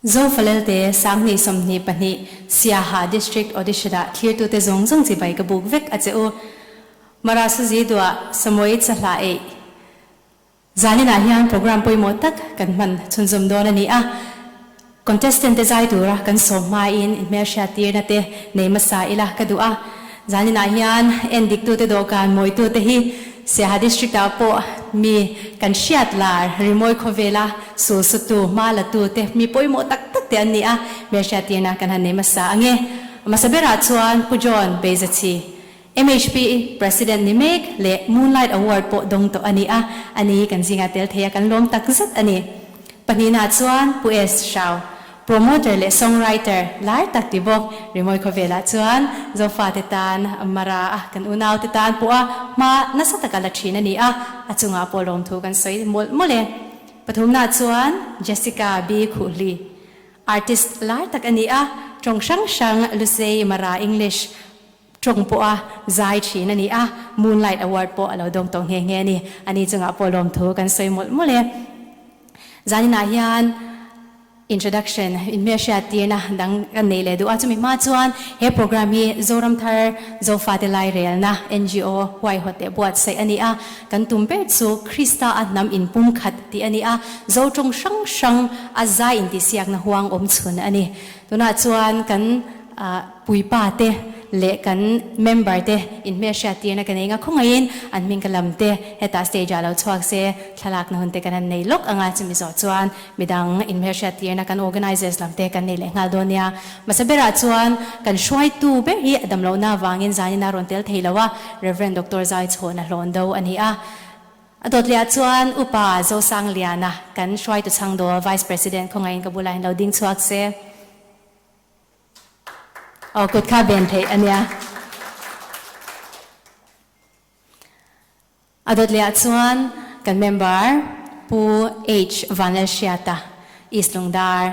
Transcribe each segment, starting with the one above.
Zofalelte 2022 Siaha District Audition-ah thlirtute zawng zawng chibai ka buk vek a che u. Mara Suzi duah Samoyed Sahla eih Zaninah hian program pawimawh tak kan hman chhunzawm dawn a ni a, contestant te zai tura kan sawm hmain inhmelhriat tirna te nei hmasa ila ka duh a. Zaninah hian en diktute dawhkan mawitute hi Siaha District ah pawh mi kan hriat lar rimawi khawvela sul sutu, hma latu te mi pawimawh tak tak te an ni a, hmelhriat tirna kan han nei hmasa ange. Hmasa berah chuan Pu John Beizachhi. MHP President ni mek leh Moonlight Award pawh dawng tawh a ni a, a ni kan zingah tel thei a kan lawm tak zet a ni. Pahnihna chuan Pu S. Hrau, promoter leh songwriter lai tak ti bawk, rimawi khawvelah chuan Zofate tan Mara a kan unaute tan pawha hma nasa taka la thin a ni a, a chungah pawh lawmthu kan sawi mawlh mawlh e. Pathumna chuan Jessica B. Khuhli, artist lai tak a ni a, tawng hrang hrang Lusei, Mara, English, Tawng pawh a zai thin a ni a, Moonlight Award pawh a lo dawng tawh nghe nghe a ni. A ni chungah pawh lawmthu kan sawi mawlh mawlh e. Zaninah hian introduction, inhmelhriat tirna dang kan nei leh duh a, chumi hma chuan he program hi Zoram Thar Zofate Lairelna, NGO, huaihawt leh buatsaih a ni a. Kan tum ber chu Krista a hnam inpumkhat tih a ni a, Zo tawng hrang hrang a zai intihsiakna huang awm chhun a ni. Tunah chuan kan Puipa te leh kan member te inhmelhriat tirna ka nei nga khawngaihin an hming ka lam te hetah stage ah lo chhuak se thlalakna hun te kan han nei lawk anga chumi zawh chuan midang inhmelhriat tirna kan organizers lam te kan nei leh nghal dawn nia. Hmasa berah chuan kan hruaitu ber hi a damlohna avangin zanin a rawn tel thei lo a, Rev. Doctor Zaichhawna hlawn do a ni a. A dawt leh ah chuan Upa Zosangliana kan hruaitu chhangdawl Vice President khawngaihin ka bulah in lo ding chhuak se. Aw kut kha ven theih a nia. A dawt leh ah chuan kan member Pu H Vanlalhriata, East Lungdar.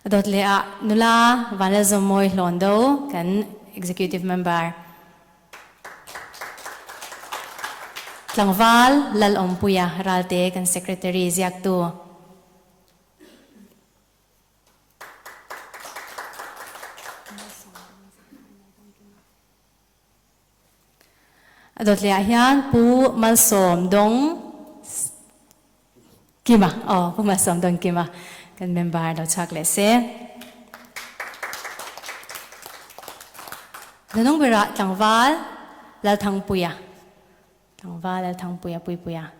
A dawt leh ah nula Vanlalzawmmawi Hlawndo kan Executive Member. Tlangval Lalawmpuia Ralte kan Secretary ziaktu. A dawtliah hian Pu Malsawm Dawng Kima, aw Pu Malsawm Dawng Kima kan member lo chhuak leh se. Hnahnung berah tlangval Lalthangpuia, tlangval Lalthangpuia Puipuia.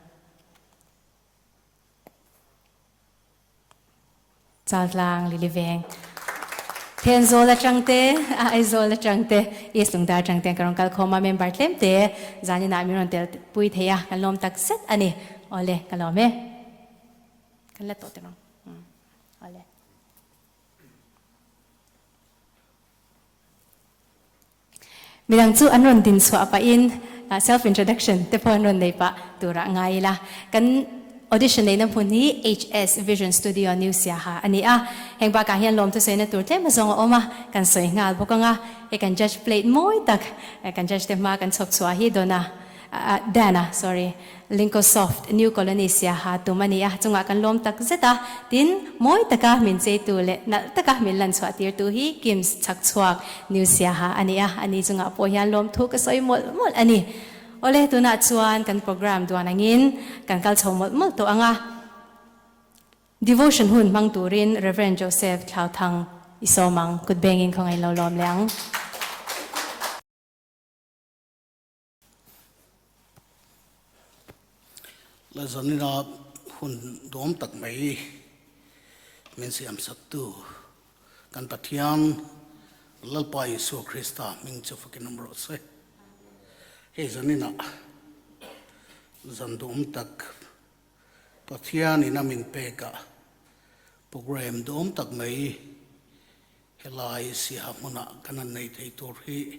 Chaltlang, Liliveng, Thenzawl atang te, Aizawl atang te, East Lungdar atang te kan rawn kal khawm a, member tlem te zaninah min rawn tel pui thei a, kan lawm tak zet a ni. Awle, ka lawm e. Kan la tawh teh ang. Awle. Midang chu an rawn din chhuah pahin self introduction te pawh an rawn nei pah turah ngai ila. Kan audition neihna hmun hi HS Vision Studio New Siaha a ni a. Heng bakah hian lawmthu sawina tur tlem azawng a awm a, kan sawi nghal bawk ang a. Hei kan judge plate mawi tak kan judge te hma kan chhawp chhuah hi Donna Dana, sorry, Linkosoft New Colony Siaha tum a ni a, chungah kan lawm tak zet a, tin, mawi taka min cheitu leh nalh taka min lan chhuah tirtu hi Kims Chhakchhuak New Siaha a ni a, ani chungah pawh hian lawmthu ka sawi mawlh mawlh a ni. Awle, tunah chuan kan program duan angin kan kal chho mawlh mawlh tawh ang a, Devotion hun hmang turin Rev. Joseph Thlauthang i sawm ang, kut bengin khawngaih lo lawm leh ang. La zanina hun dawm tak mai min siamsaktu kan Pathian Lalpa Isua Krista hming chu fakin awm rawh se. Hei zanina zan duhawm tak Pathianin a min pekah program duhawm tak mai helai siaha hmunah kan han nei thei tur hi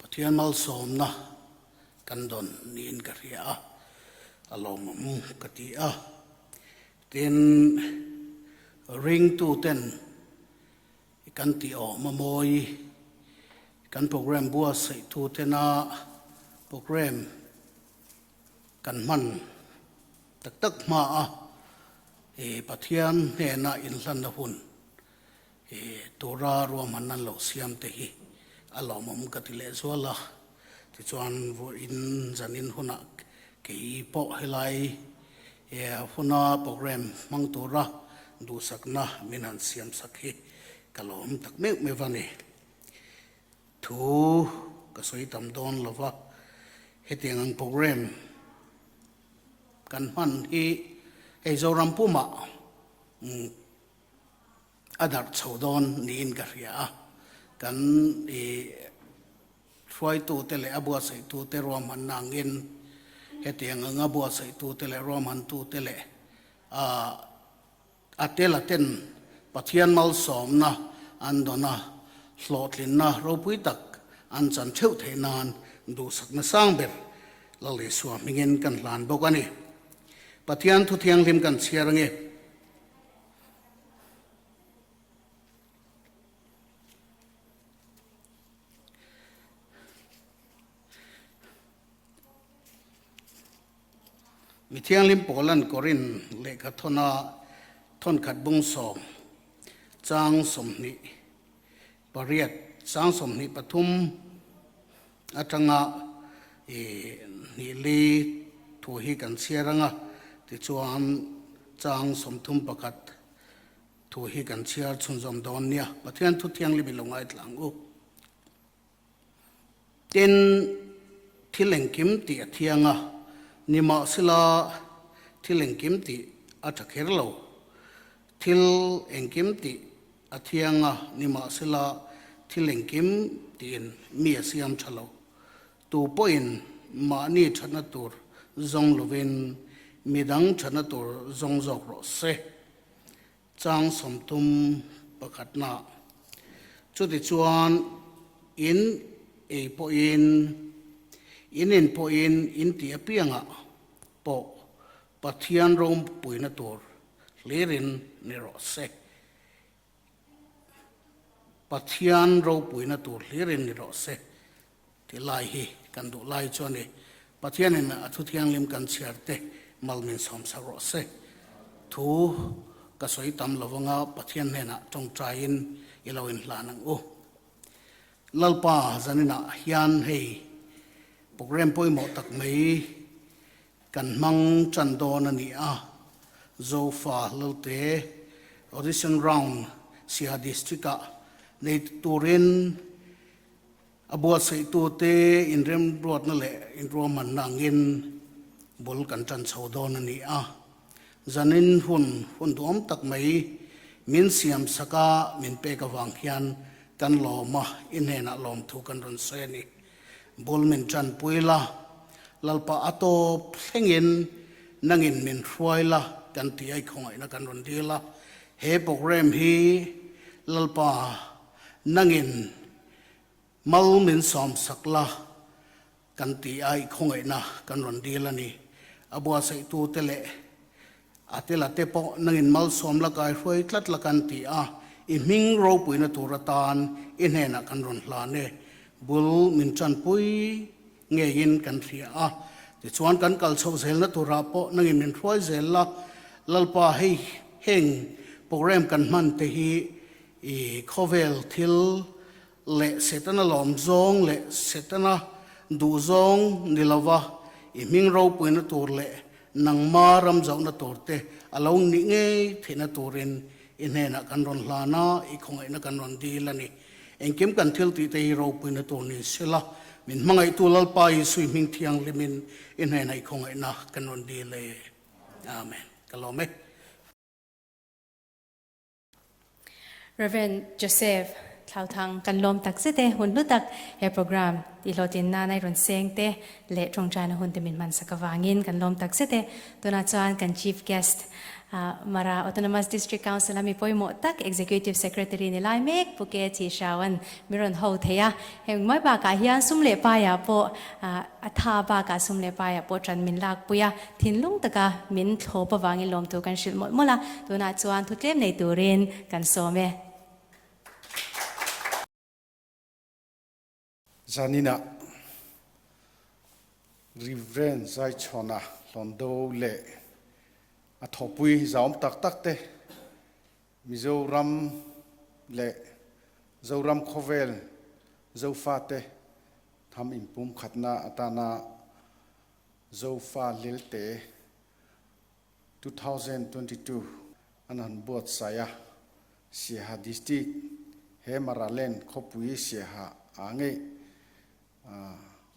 Pathian malsawmna kan dawn niin ka hria a, a lawmawm ka ti a. Tin, ringtuten kan tih awm a mawi, kan program buatsaihtutena program kan hman. tak tak hma a Pathian hnena inhlanna hun tura ruahmanna an lo siam te hi a lawmawm ka ti lehzual a. Tichuan vawiin zanin hunah kei pawh helai huna programme hmang tura duhsakna min han siamsak hi ka lawm tak meuh meuh a ni. Thu ka sawi tam dawn lo va, hetiang ang programme kan hman hi hei Zoram pumah a darh chho dawn niin ka hria a, kan i hruaitute leh a buatsaihtute ruahmanna angin hetiang anga buatsaihtute leh ruahmantute leh a A tel a ten Pathian malsawmna an dawn a, hlawhtlinna ropui tak an chan theuh theih nan duhsakna sang ber Lal Isua hmingin kan hlan bawk a ni. Pathian thu thianghlim kan chhiar ange. Mi thianghlim Paulan Korin lehkha thawna thawnkhat bung sawm, chang 28, chang 23 atanga i hnih li thu hi kan chhiar ang a, tichuan chang 31 thu hi kan chhiar chhunzawm dawn nia. Pathian thu thianghlim i lo ngaithla ang u. Tin, thil engkim tih a thiang a, nimahsela thil engkim tih a tha kher lo. Thil engkim tih a thiang a, nimahsela thil engkim tiin mi a siam tha lo. Tu pawhin mahni thatna tur zawng lovin midang thatna tur zawng zawk rawh se. Chang 31 na. Chutichuan in ei pawhin, in in pawhin in tih apiangah pawh Pathian ropuina tur hlirin ni rawh se. Pathian ropuina tur hlirin ni rawh se tih lai hi kan duh lai chu a ni. Pathianin a thu thianghlim kan chhiar te mal min sawmsak rawh se. Thu ka sawi tam lo anga Pathian hnenah tawngtaiin i lo inhlan ang u. Lalpa zaninah hian hei programme pawimawh tak mai kan hmang tan dawn a ni a, Zofa Lalte Audition Round Siaha District-ah nei turin A buatsaihtute inremruatna leh inruahmanna angin bul kan tan chho dawn a ni a. Zanin hun hun duhawm tak mai min siam sak a, min pek avang hian kan lawm a, i hnenah lawmthu kan rawn sawi a ni. Bul min tanpui la, Lalpa a tawp thlengin nangin min hruai la kan tih a i khawngaihna kan rawn dil a. He programme hi Lalpa nangin Mal min sawmsak la kan ti a, i khawngaihna kan rawn dil a ni. A buatsaihtute leh a telate pawh nangin malsawm la kaihruai tlat la kan ti a, i hming ropuina tur atan i hnenah kan rawn hlan e. Bul min tanpui ngeiin kan hria a, tichuan kan kal chhoh zelna turah pawh nangin min hruai zel la, Lalpa hei heng programme kan hman te hi I khawvel thil leh Setana lawm zawng leh Setana duh zawng ni lova i hming ropuina tur leh nangma ram zauhna tur te a lo nih ngei theihna turin i hnenah kan rawn hlan a, i khawngaihna kan rawn dil a ni. Engkim kan thil tih te hi ropuina tur ni sela, min hmangaihtu Lalpa Isu i hming thianghlimin i hnenah i khawngaihna kan rawn dil e. Amen. Ka lawm e. Rev. Joseph Thlauthang kan lawm tak zet e, hun hlu tak he program tih hlawhtlin nana i rawn seng te leh tawngtaina hun te min hman sak avangin kan lawm tak zet e. Tunah chuan kan Chief Guest Mara Autonomous District Council a mi pawimawh tak Executive Secretary ni lai mek Pu Ke Chi Hrauan mi rawn ho thei a, heng mai bakah hian sum leh paiah pawh A tha bakah sum leh paiah pawh ṭan min lakpui a, thinlung taka min thlawp avangin lawmthu kan hrilh mawlh mawlh a, tunah chuan thu tlem nei turin kan sawm e. Zaninah Rev. Zaichhawna Hlawndo leh. A thawhpui zauawm tak tak te Mizoram leh Zoram khawvel Zofate hnam inpumkhatna atana Zofa Lelte 2022 an han buatsaih a, Siaha District he Maralen khawpui Siaha ah ngei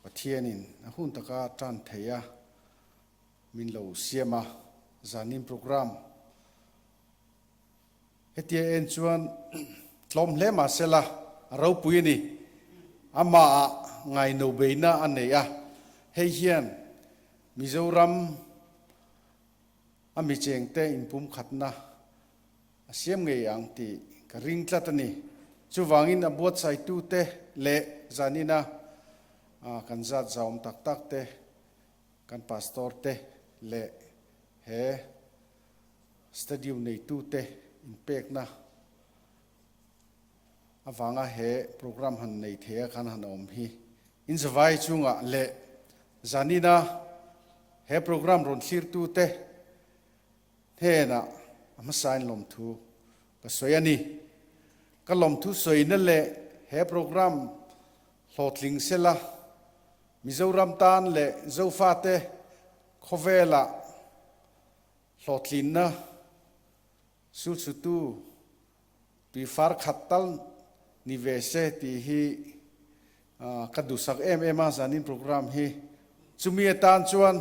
Pathianin a hun taka tan thei a min lo siam a, zanin programme hetia en chuan tlawm hle mah sela a ropui a ni. Amah ah ngaino beina a nei a, hei hian Mizoram a mi chengte inpumkhatna a siam ngei ang tih ka ring tlat a ni. Chuvangin a buatsaitute leh zanina kan zat zaum tak tak te, kan pastor te leh he stadium neitute inpekna avanga he program han nei thei a khan han awm hi inzavai chungah leh zanina he program rawn thlirtute hnenah a hmasain lawmthu ka sawi a ni. Ka lawmthu sawina leh he program hlawhtling sela Mizoram tan leh Zofate khawvelah hlawhtlinna sulsutu tuifar khat tal ni ve se tih hi ka duhsak em em a, zanin program hi chumi atan chuan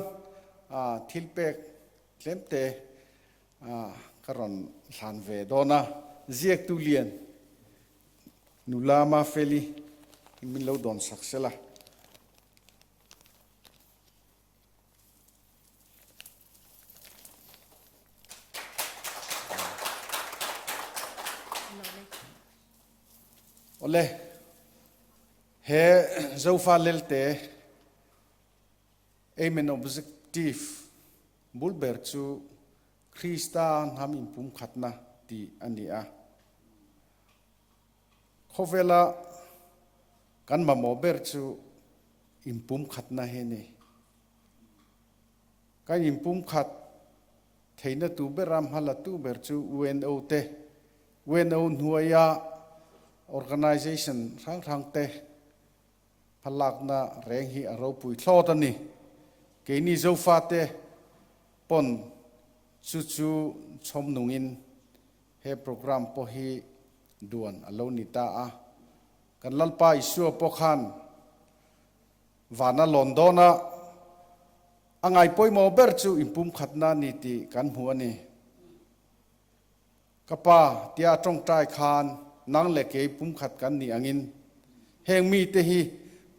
thil pek tlemte ka rawn hlan ve dawn a, ziaktu lian nula Mafeli min lo dawnsak sela. Awle, he Zofa Lelte aim and objective bul ber chu Krista hnam inpumkhatna tih a ni a. Khawvela kan mamawh ber chu inpumkhatna hi a ni. Kan inpumkhat theihna tu bera hmala tu ber chu UNO te, UNO hnuaia organization hrang hrang te hmalakna reng hi a ropui thlawt a ni. Keini Zofate pawn chu chu chhawm nungin he program pawh hi duan a lo ni ta a. Kan Lalpa Isua pawh khan Vana lawn dawna a ngai pawimawh ber chu inpumkhatna a ni tih kan hmu a ni. Ka pa tia a tawngtai khan nang leh kei pumkhat kan nih angin heng mite hi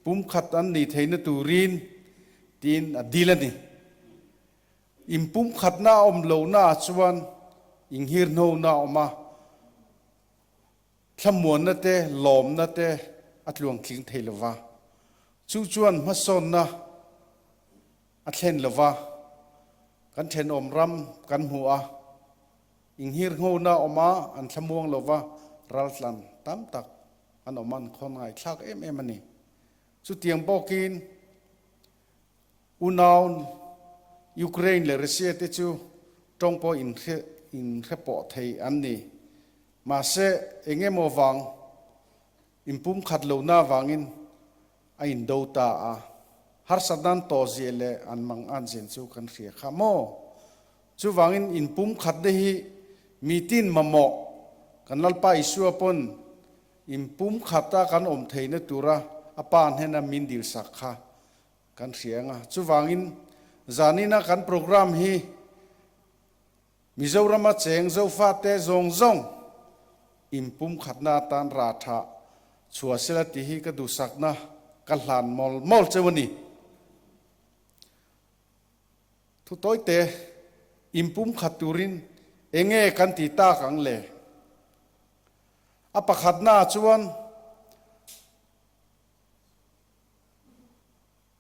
pumkhat an nih theihna turin tiin a dil a ni. Inpumkhatna a awm lohna ah chuan inghirhnona a awm a. Thlamuanna te, lawmna te a tluangtling thei lo va, chu chuan hmasawnna a thlen lo va, kan thenawm ram kan hmu a, inghirnghona a awm a, an thlamuang lo va, raltlan tam tak an awm a, an khawngaithlak em em a ni. Chutiang bawkin unau Ukraine leh Russia te chu tawng pawh inhre pawh thei an ni. Mahse, eng emaw vang inpumkhat lohna avangin a indo ta a, harsatna an tawh zia leh an mang an zen chu kan hria kha maw? Chuvangin inpumkhatna hi mitin mamawh kan Lalpa Isua pawn inpumkhata kan awm theihna tura a Pa hnena min dilsak kha kan hria ang a. Chuvangin zanina kan programme hi Mizorama cheng Zofate zawng zawng inpumkhatna atan rah tha chhuah sela tih hi ka duhsakna ka hlan mawl mawl cheu a ni. Thu tawite, inpumkhat turin enge kan ti tak ang le? A pakhatna ah chuan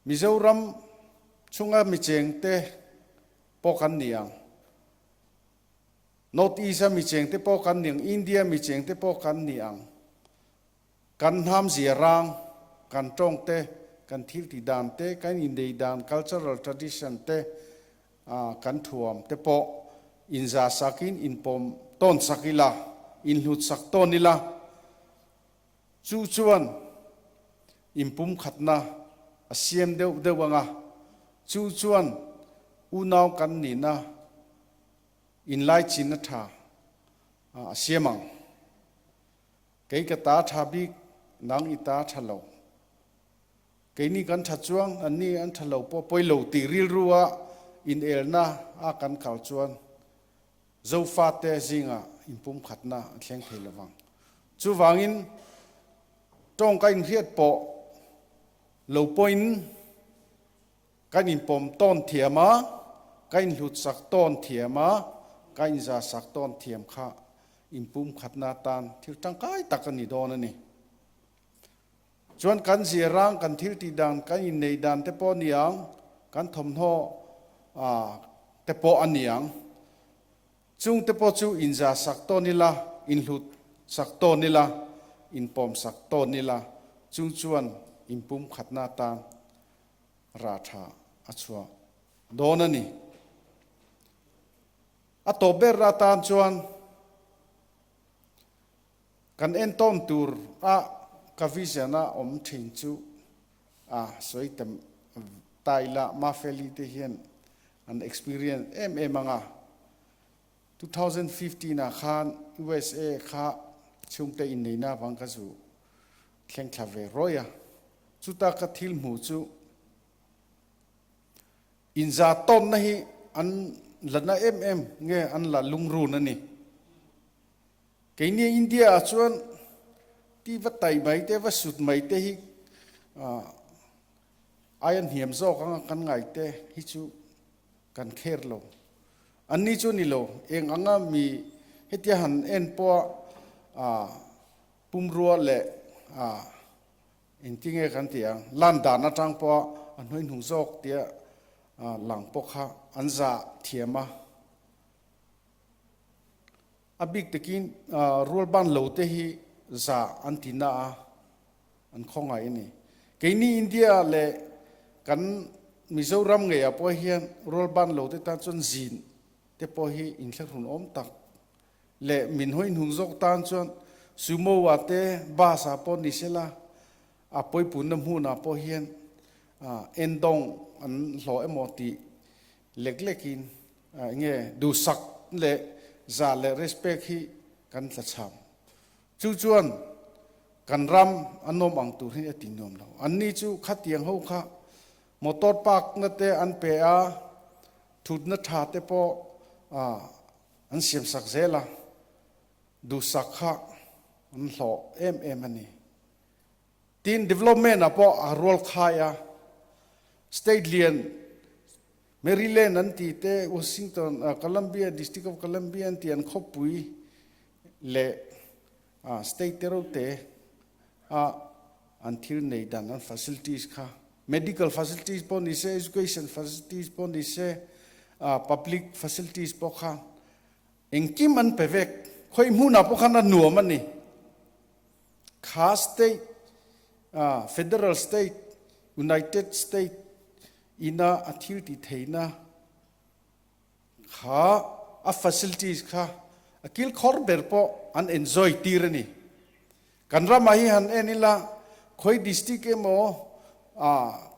Mizoram chhunga mi chengte pawh kan ni ang, North East-a mi chengte pawh kan ni ang, India mi chengte pawh kan ni ang. Kan hnam zia rang, kan tawng te, kan thil tih dan te, kan indei dan, cultural tradition te, kan thuam te pawh. Inza sakin inpawm tawn sak ila, inhlut sak tawn ila, chu chuan inpumkhatna a siam deuh deuh ang a, chu chuan unau kan nihna inlaichinna tha a siam ang. Kei ka ta tha bik, nang i ta tha lo. Keini kan tha chuang, anni an tha lo pawh pawi lo tih rilru a inelna a kan kal chuan Zofate zingah inpumkhatna a thleng thei lo vang. Chuvangin tawng ka inhriat pawh lo pawhin kan inpawm tawn thiam a, ka inhlutsak tawn thiam a, ka inzasak tawn thiam kha inpumkhatna atan thil tangkai tak a ni dawn a ni. Chuan kan zir rang, kan thil tih dan, kan inneih dan te pawh a ni ang, kan thawmhnaw te pawh a ni ang. Chung te pawh chu inza sak tawn ila, inhlut sak tawn ila, inpawm sak tawn ila, chung chuan inpumkhatna atan rah tha a chhuah dawn a ni. A tawp ber atan chuan Kan entawn tur a ka vision a awm thin chu a sawi ta ta ila Mafeli te hian an experience em em ang a. 2015 ah khan USA kha chhungte inneihna avang ka zu thleng thla ve rawih a. Chuta ka thil hmuh chu inza tawnna hi an la na em em nge an la lungrun a ni. Keini India ah chuan ti va tai mai te va sut mai te hi ai an hniam zawk anga kan ngai te hi chu kan kher lo. Anni chu ni lo eng anga mi hetia han en pawh a pumrua leh engtinge kan tih ang lan dan atang pawh a hnuaihnung zawk tia lang pawh kha an zah thiam a. A bik takin rualban lo te hi za an ti na a, an khawngaih a ni. Keini India leh kan Mizoram ngeiah pawh hian rualban lo te tan chuan zin te pawh hi inthlahrun awm tak leh min hawi hnung zawk tan chuan Sumo ah te bus ah pawh ni sela a pawipunna hmunah pawh hian endawng an hlawh emaw tih lek lekin enge duhsak leh zah leh respect hi kan tlachham. Chu chuan kan ram a nawm ang tur hi a ti nuam lo. Anni chu khatiang ho kha motor park na te an pe a, thutna tha te pawh an siam sak zel a, duhsak kha an hlawh em em a ni. Tin, development ah pawh a rual khai a, state lian Maryland an tih te, Washington, Columbia, District of Columbia an tih an khawpui leh state te reuh te a an thil nei dan an facilities kha medical facilities pawh ni se, education facilities pawh ni se, public facilities pawh kha engkim an pe vek. Khawi hmunah pawh khan a nuam a ni. Kha state, federal state, United State ina a thil ti theihna kha a facilities kha a kilkhawr ber pawh an enjoy tir a ni. Kan ramah hi han en ila khawi district emaw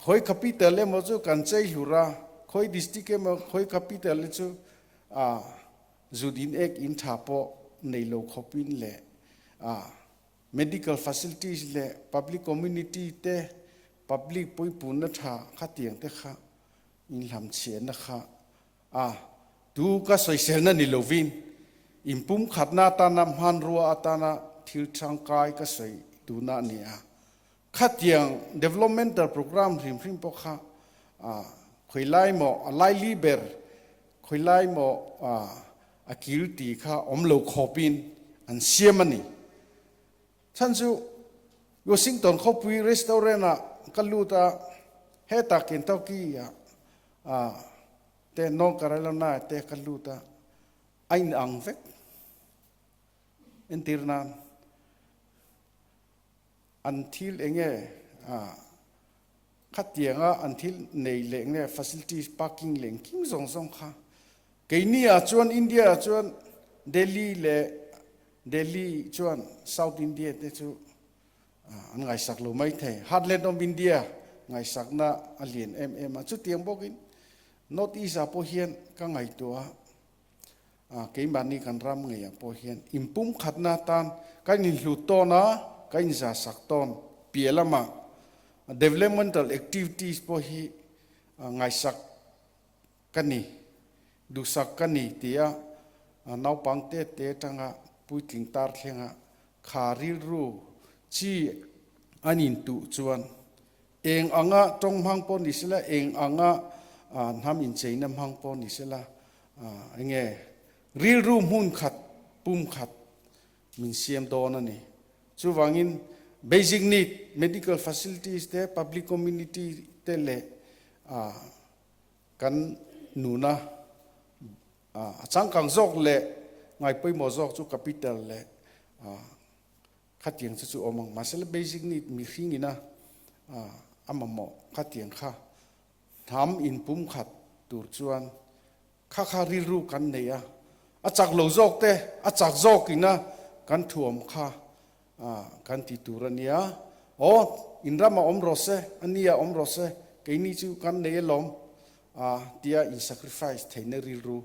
khawi capital emaw chu kan chei hlur a, khawi district emaw khawi capital chu zut in ek in tha pawh nei lo khawpin leh Medical facilities leh public community te public puipunna tha khatiang te kha inhlamchhiahna kha a tu ka sawiselna ni lovin inpumkhatna atana hmanrua atana thil tangkai ka sawi tuna a ni a. Khatiang developmental program hrim hrim pawh kha a khawilai maw a laili ber khawilai maw a A kil ti kha awm lo khawpin an siam a ni. Chhan chu Washington khawpui restaurant ah ka lut a, hetah Kentucky ah te North Carolina ah te ka lut a, a in ang vek. Entir nan an thil enge khatianga an thil nei leh nge facilities parking leh engkim zawng zawng kha. Keini ah chuan India ah chuan Delhi leh Delhi chuan South India te chu an ngaihsak lo mai thei. Heartland of India ngaihsakna a lian em em a. Chutiang bawkin North East ah pawh hian ka ngaihtuah a, keimahni kan ram ngeiah pawh hian inpumkhatna atan kan inhlut tawn a, kan inzahsak tawn piah lamah developmental activities pawh hi ngaihsak ka ni, duhsak ka ni tia naupang te te atanga puitling tar thlenga kha rilru chi an intuh chuan eng anga tawng hmang pawh ni sela, eng anga hnam incheina hmang pawh ni sela, enge rilru hmun khat, pum khat min siam dawn a ni. Chuvangin basic need, medical facilities te, public community te leh Kan nuna a changkang zawk leh ngai pawimawh zawk chu capital leh khatiang chu chu awm ang. Mahse la basic need mihring ina a mamawh khatiang kha hnam inpum khat tur chuan kha kha rilru kan nei a, a chak lo zawk te a chak zawk ina kan thuam kha kan ti tur a nia. Aw, in ramah awm rawh se, a nia awm rawh se, keini chu kan nei alawm tia in sacrifice theihna rilru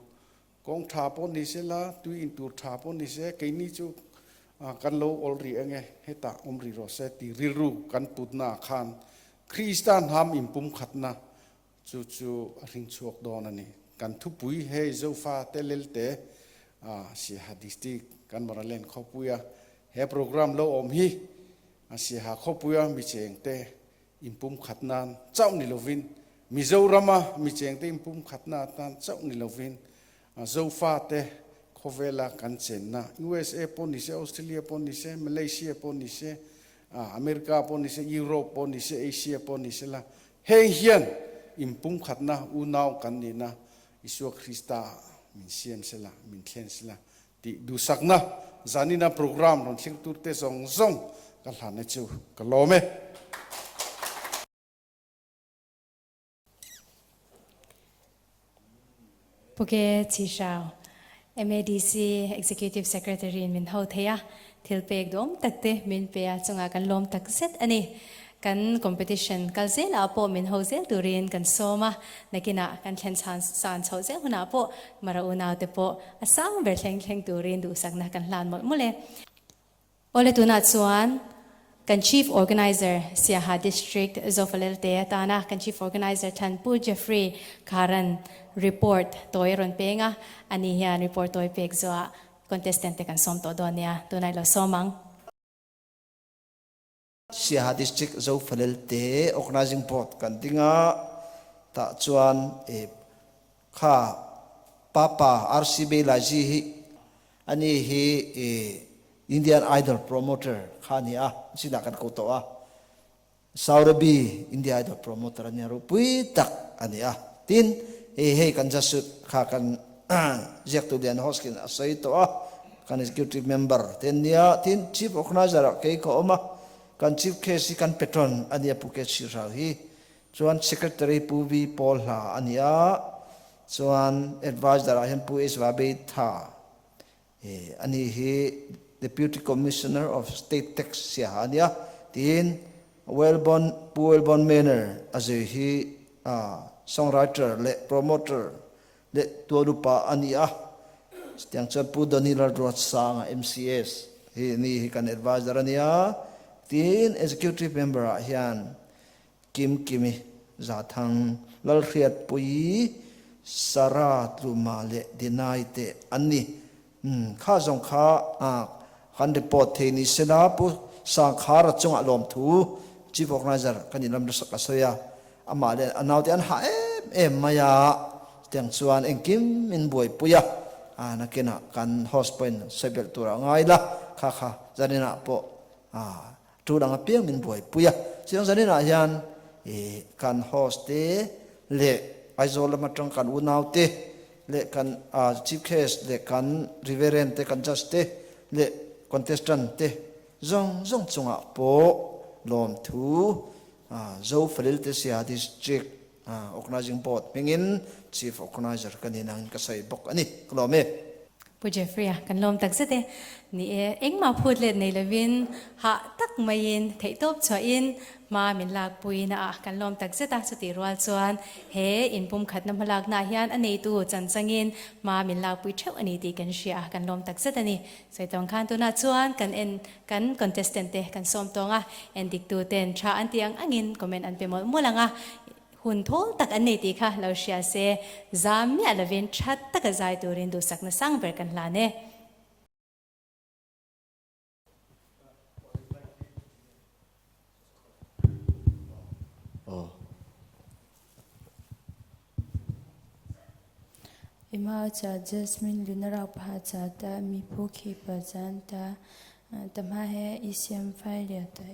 kawng tha pawh ni se la, tui in tur tha pawh ni se, keini chu kan lo awl rih eng e, hetah awm rih rawh se ti rilru kan putna ah khan Krista hnam inpumkhatna Chu chu a hring chhuak dawn a ni. Kan thupui hei Zofa te Lelte Siaha District kan Maraland khawpuia he program lo awm hi Siaha khawpuia mi chengte inpumkhat nan chauh ni lovin Mizorama mi chengte inpumkhat na atan chauh ni lovin Zofa te khawvela kan chenna USA pawh ni se, Australia pawh ni se, Malaysia pawh ni se, America pawh ni se, Europe pawh ni se, Asia pawh ni se la Heng hian inpumkhatna unau kan nihna Isua Krista min siam sela, min thlen sela tih duhsakna zanina program rawn thleng turte zawng zawng ka hlan e chu ka lawm e. Puke Chishau, MADC Executive Secretary in min ho thei a, thil pek duhawm tak te min pe a, chungah kan lawm tak zet a ni. Kan competition kal zelah pawh min ho zel turin kan sawm a, nakinah kan thlen chhan san chhoh zel hunah pawh Mara unau te pawh a sang ber thleng thleng turin duhsakna kan hlan mawlh mawlh e. Awle tunah chuan kan Chief Organizer Siaha District Zofalelte atana kan Chief Organizer thlan Pu Jeffrey Kharan report tawi a rawn peng a, ani hian report tawi pek zuah contestant te kan sawm tawh dawn nia, tunah i lo sawm ang. Siaha District Zofalelte Organizing Board kan ding a, tah chuan e kha Papa RC Belaji hi Ani hi Indian Idol promoter kha a ni a, sinah kan ko tawh a. Saurabi India Idol promoter a nia, ropui tak a ni a. Tin, hei kan Jasut kha kan ziaktu lian Hoskin a sawi tawh a, kan executive member te an nia. Tin, chief organizer ah kei ka awm a, kan chief guest hi kan patron a nia Pu Kechhi Hrau hi. Chuan secretary Pu V Paul Hla a ni a, Chuan adviser ah hian Pu Isva Beitha ani hi Deputy Commissioner of State Tax Siaha a nia tiin Wellborn Pu Wellborn Manor a zui hi songwriter leh promoter leh tualupa a ni a. Chutiang chuan Pu Donny Lalruatsanga MCS hi ni hi kan adviser a nia tiin executive member ah hian Kim Kimi, Zathang, Lalhriatpuii, Sarah Tluma leh Dinai te an ni. Umm, kha zawng kha kan report thei ni sela Pu Sangkhara chungah lawmthu Chief Organizer ka nih lam nasa ka sawi a, amah leh a naute an hah em em mai a, chutiang chuan engkim in buaipui a, nakinah kan host pawhin sawi belh turah ngai la, kha kha zaninah pawh Tul ang apiang min buaipui a, chiang zaninah hian i kan host te leh Aizawl lam atang kan unau te leh kan chief guest leh kan reverend te kan judge te leh contestant te zawng zawng chungah pawh lawmthu Zofalil te Siaha District. Organizing Board hmingin Chief Organizer ka ni nangin ka sawi bawk a ni. Ka lawm e. Pu Jeffrey-a kan lawm tak zet e. Ni e, engmah phut let nei lovin hah tak maiin theihtawp chhuahin hma min lakpui na ah kan lawm tak zet a. Chutih rual chuan he inpumkhatna hmalaknaah hian a neitu chanchangin hma min lakpui theuh a ni tih kan hria a, kan lawm tak zet a ni. Sawi tawng khan tunah chuan kan en kan contestant te kan sawm tawng a, endiktu ten tha an tih ang angin comment an pe mawlh mawlh ang a. Hun thawl tak an nei tih kha lo hria se, zam miah lovin tha taka zai turin duhsakna sang ber kan hlan e. Ima cha Jasmine Lunara pha cha ta mi phu khi pa chan ta ta ma he i siam fai lia ta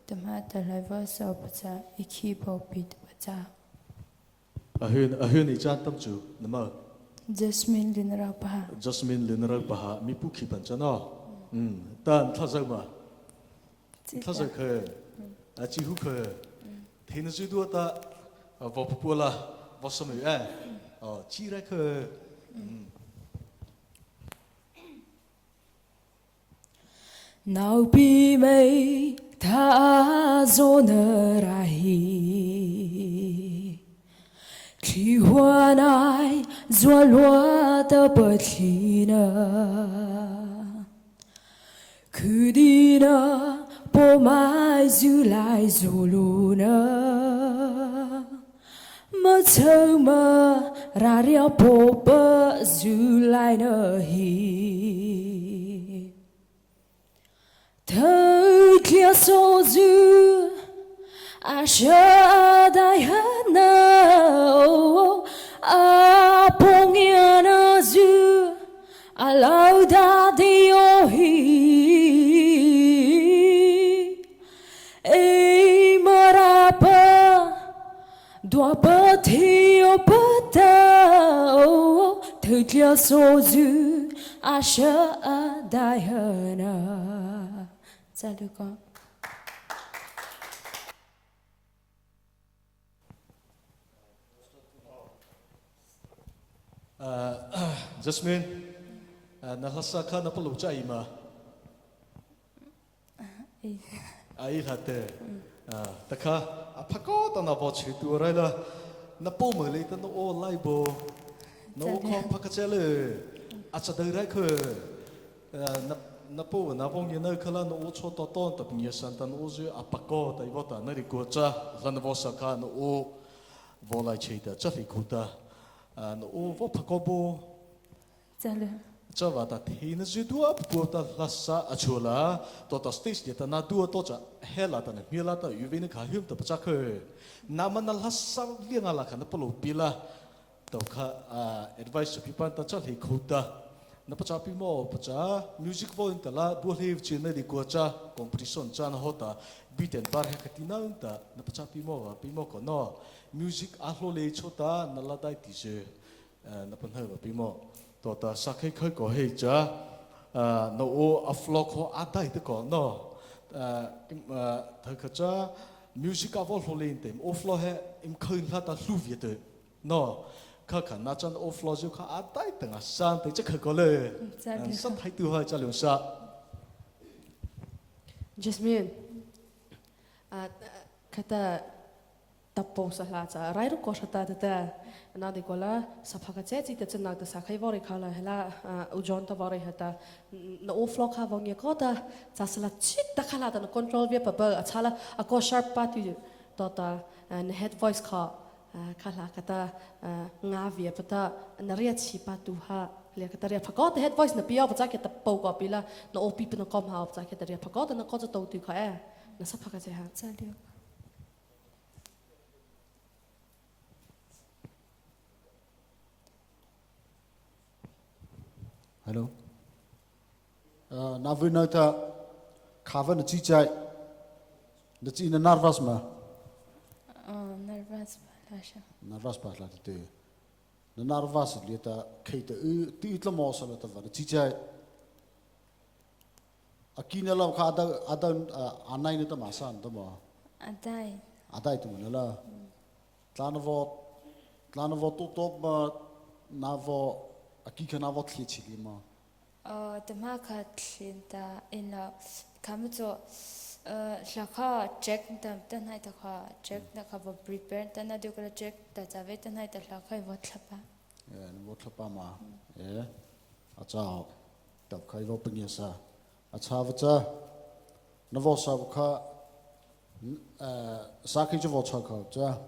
ta ma ta lai va so pa cha i khi bo pi ta pa cha. A hun a hun i chan tam chu na ma. Jasmine Lunara pha. Jasmine Lunara paha mi pu khi pan cha no. Tan tha zau ma. Tha zau khe. A chi hu khe. Thin zu du ta vo pu pu la vo som yu e. Oh chi ra khe. Nau pi mei tha zo nơ ra hi Khi hoa nai zua lua ta bờ thli nơ Cứ đi nơ bố mai dư lại dù lù nơ Mơ thơ mơ ra ria bố bơ dư lại nơ hi Thơ kia số dư a sha dai ha na a pong ya na dư a lao da di o hi e mara pa dua pa thi o pa ta thơ kia số dư a sha dai ha na Cha lu ko. Jasmine, na hlasa kha na palu cha ima. Ai la te. Ta kha a phako ta na bo chi tu rai la. Na po mơ le ta no o lai bo. Na o kho phaka che le. A cha dai rai khe. Na na po na bong ye na khala na o cho to ton ta png san tan o zu a pako ta i bo ta na ri ko cha la na bo sa kha na o vo lai che ta cha li khu ta na o vo phako bo cha wa ta thi na zu tu ap ko ta la sa a chu la to ta stage de ta na tu to cha he la ta na mi la ta yu ve na kha hum ta pa cha khe na man na la sa li nga la kha na palo pi la to kha advice pi pan ta cha li khu ta na pa cha pi mo pa cha music vo in ta la bu hli chi na di ko cha competition cha na ho ta bi ten bar he khati na ta na pa cha pi mo wa pi mo ko no music a hlo le cho ta na la dai ti je na pan hei wa pi mo to ta sa khai khai ko hei cha no o a flow ko a dai te ko no thai kha cha music a vo hlo le in tem o flow he im khain hla ta hlu vi te no kha kha na chan o flow ju kha a dai tang a san te che kha ko le san thai tu ha cha leung sa. Jasmine, khata tapo sa hla cha rai ru ko shata ta ta na de kola sa phaka che chi ta chen nak ta sa khai vore khala hela u jon ta vore hata na o flow kha vong ye ko ta cha sala chit ta khala ta na control ve pa ba achala a ko sharp pa tu to ta na head voice kha kha hla kata nga ve pa ta na ria chi pa tu ha le kata ria phako ta head voice na pia pa cha ke ta po ko pi la na o pi pa na kom ha pa cha ke ta ria phako ta na ko cha to tu kha e na sa phaka che ha. Cha liu. Hello. Na vui nơi ta khá vẫn chi chạy. Na chi na nervous ma. Nervous pa la sha. Nervous pa la te. Na nervous li ta khei ta u ti tla mo sa la ta va chi chạy. A ki na lam kha ada ada anai ni ta ma san ta ma. Adai. Adai tu ma la. Tla na vo tla na vo tu top ma na vo a ki kha na vo thli chili ma. 呃，等下卡听的，因了，看不着，呃，下卡 check 等等那的话，check 那个不 prepare，等那就个 check，大家为等那的下卡我吃吧。 E na vo thlapa ma e a chao tap khai vo pengya sa a cha va cha na vo sa kha sa khi chu vo cha kha cha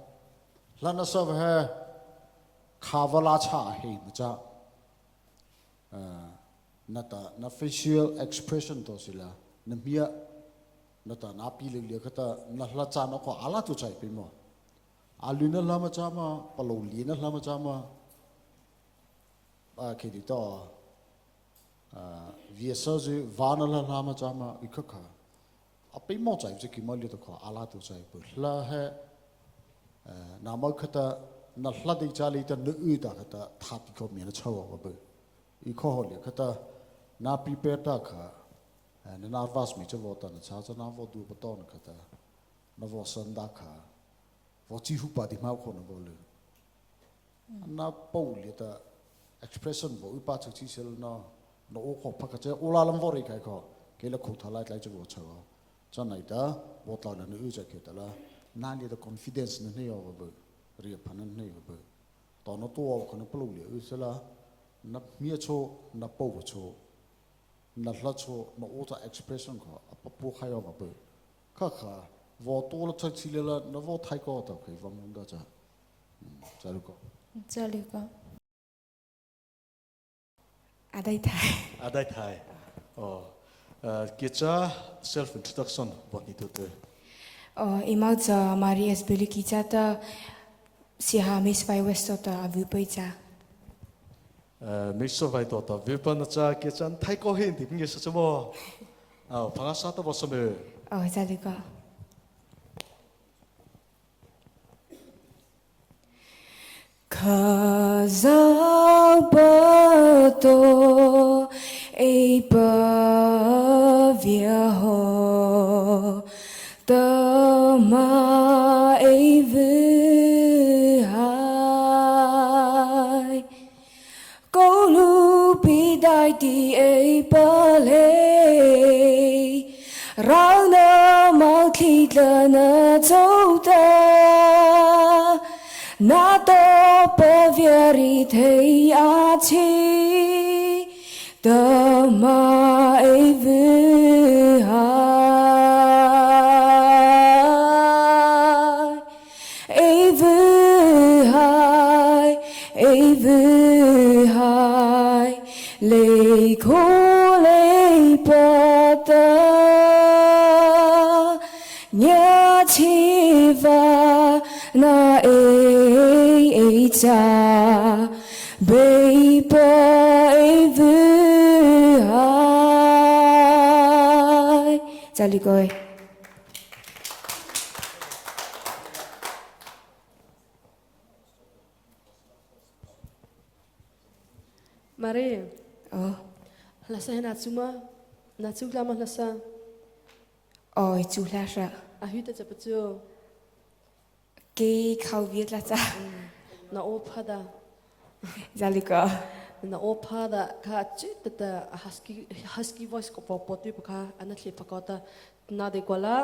la na sa he kha va la cha he ma cha na ta na facial expression to sila na mia na ta na pi le le kha ta na hla cha na ko ala tu chai pi mo alu na la ma cha ma palo li na la ma cha ma a ke di to vi sa ju va na la la ma cha ma i kha kha a pi mo chai ji ki ma li to kho ala tu chai pu hla he na ma kha ta na hla di cha li ta nu u ta kha ta tha ti ko mi na chaw wa bu i kho ho le kha ta na prepare ta kha na nervous mi cha vo ta na cha cha na vo du pa to na kha ta na vo san da kha vo chi hu pa di ma kho na vo le na po le ta expression vo u pa chu chi sel na na o kho pha ka che o la lam vo ri kai kho ke la khu tha lai lai chu vo cha wa cha nai ta vo tla na nu cha ke ta la na le ta confidence na ne yo bu ri pha na ne yo bu to na to kho na plu le u se la na mia cho na po cho na hla cho na o ta expression kho a pa pu khai yo bu kha kha vo to la cha chi le la na vo thai ko ta khai va mun da cha cha lu ko 这里个。 Adai thai. Adai thai. Oh. Ke cha self introduction bot ni tu te. Oh, imau cha Mari S Billy ki cha ta siha Miss Vai West ta avu pai cha. Miss Vai to ta vu pa na cha ke chan thai ko hin ti nge sa chmo. Ah, phanga sa ta bo sa me. Oh, cha li ka. Kazau pa to e pa via ho ta ma e vi hai ko lu pi dai ti e pa le ra na ma khi la na chau ta na to pa via ri thei a chi ta ma e vi hai e vi hai e vi hai le kho le pa ta nya chi va na e e cha bei pa e vi hai cha li koi. Marie. Oh. La sa na chuma na chu la ma la sa. Oi chu la sa. A hu ta cha pa chu. Ke khau viet la cha. Na o pha da. Za li ko. Na o pha da kha chi ta ta husky husky voice ko po po ti pa kha ana thli pa ko ta na de ko la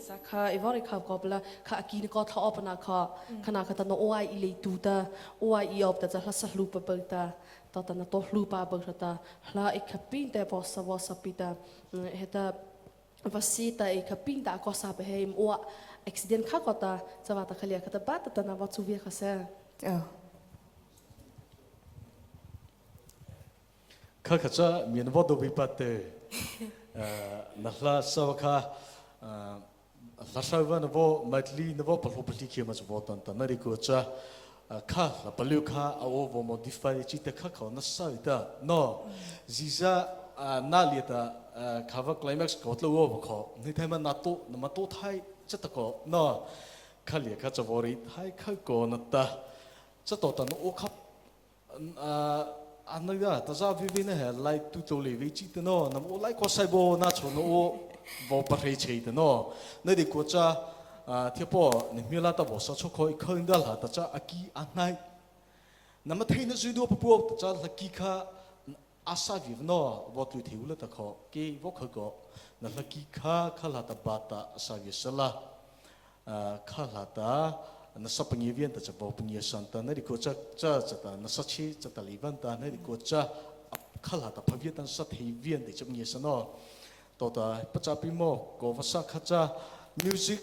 sa kha i vari kha ko bla kha ki ni ko tha op na kha khana kha ta no o ai i le tu ta o ai i op ta cha hla sa hlu pa pa ta ta ta na to hlu pa pa ta hla i kha pin te po sa wa sa pi ta he ta va si ta i kha pin ta ko sa pe he im o accident kha ko ta cha wa ta khalia kha ta ba ta ta na wa chu vi kha sa. Oh. Kha kha cha mien vo do bi pa te na hla sa kha hla sa va na vo matli na vo pa lo pli khi ma vo tan ta na ri ko cha kha la palu kha a o vo modify chi te kha kha na sa ta no ziza na li ta kha va climax ko tlo wo kho ni thai ma na to na ma to thai cha ta ko no kha li kha cha vo ri thai kha ko na ta cha to ta no o kha an na ta za vi vi na he lai tu to le vi chi te no na o lai ko sai bo na cho no o vo pa rei chei te no na di ko cha Thiapo ni hmila ta vo sa chokho i khang dal ha ta cha aki a hnai na ma theina zui do papu ta cha la ki kha asa vi no vo tu thiu la ta kho ki vo kho ko na la ki kha kha la ta ba ta asa vi sala kha la ta na sa pangi vian ta cha vo pangi san ta na ri ko cha cha cha ta na sa chi cha ta li van ta na ri ko cha kha la ta phavia tan sa thei vian de cha ngi sa no to ta pacha pi mo ko va sa kha cha music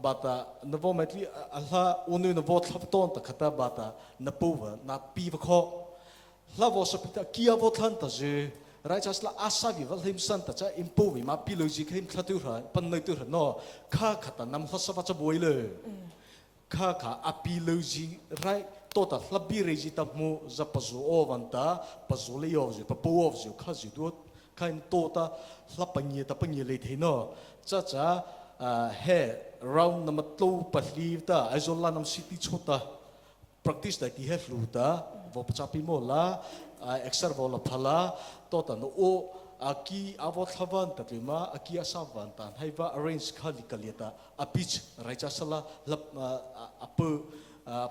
bata na vo mai tli a hla unu na vo thlap ton ta khata bata na pu va na pi va kho hla vo sa pita kia vo thlan ta je rai cha sla asa vi va hlim san ta cha impu vi ma pi lo ji khem thla tu ra pan nei tu ra no kha khata nam hla sa va cha boi le kha kha a pi lo ji rai to ta hla bi re ji ta mu za pazu o van ta pazu le yo ji pa pu of ji kha ji du kha in to ta hla pangi ta pangi le the no cha cha he round number 2 pahli ta Aizawl la nam city chota practice dai ti he hlu ta vo pachapi mo la exer vo la phala to ta no o aki avo thlavan ta tlima aki asavan tan haiva arrange kha likaliata a pitch raicha sala lap a pu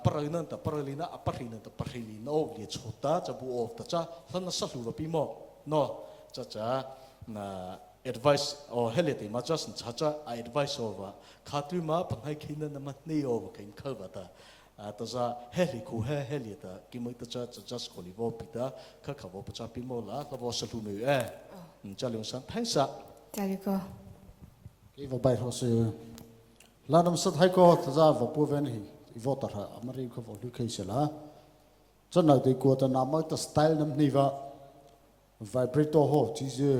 paralinan ta paralina a parhina ta parhili na o li chota cha bu of ta cha hlan sa hlu pi mo no cha cha na advice o hele te ma just cha cha a advice over khatri ma phangai khina na ma nei over kain khalwa ta ta za heli khu he heli ta ki moi ta cha cha just kholi vo pita kha kha vo pacha pi mo la ka vo sa hlu me e cha leong san thanks a Cha li ko. Ki vo bai ho se la nam sat hai ko ta za vo pu ven hi i vo ta ra amari kho vo lu khei se la chan na te ko ta na ma ta style nam ni va vibrato ho chi je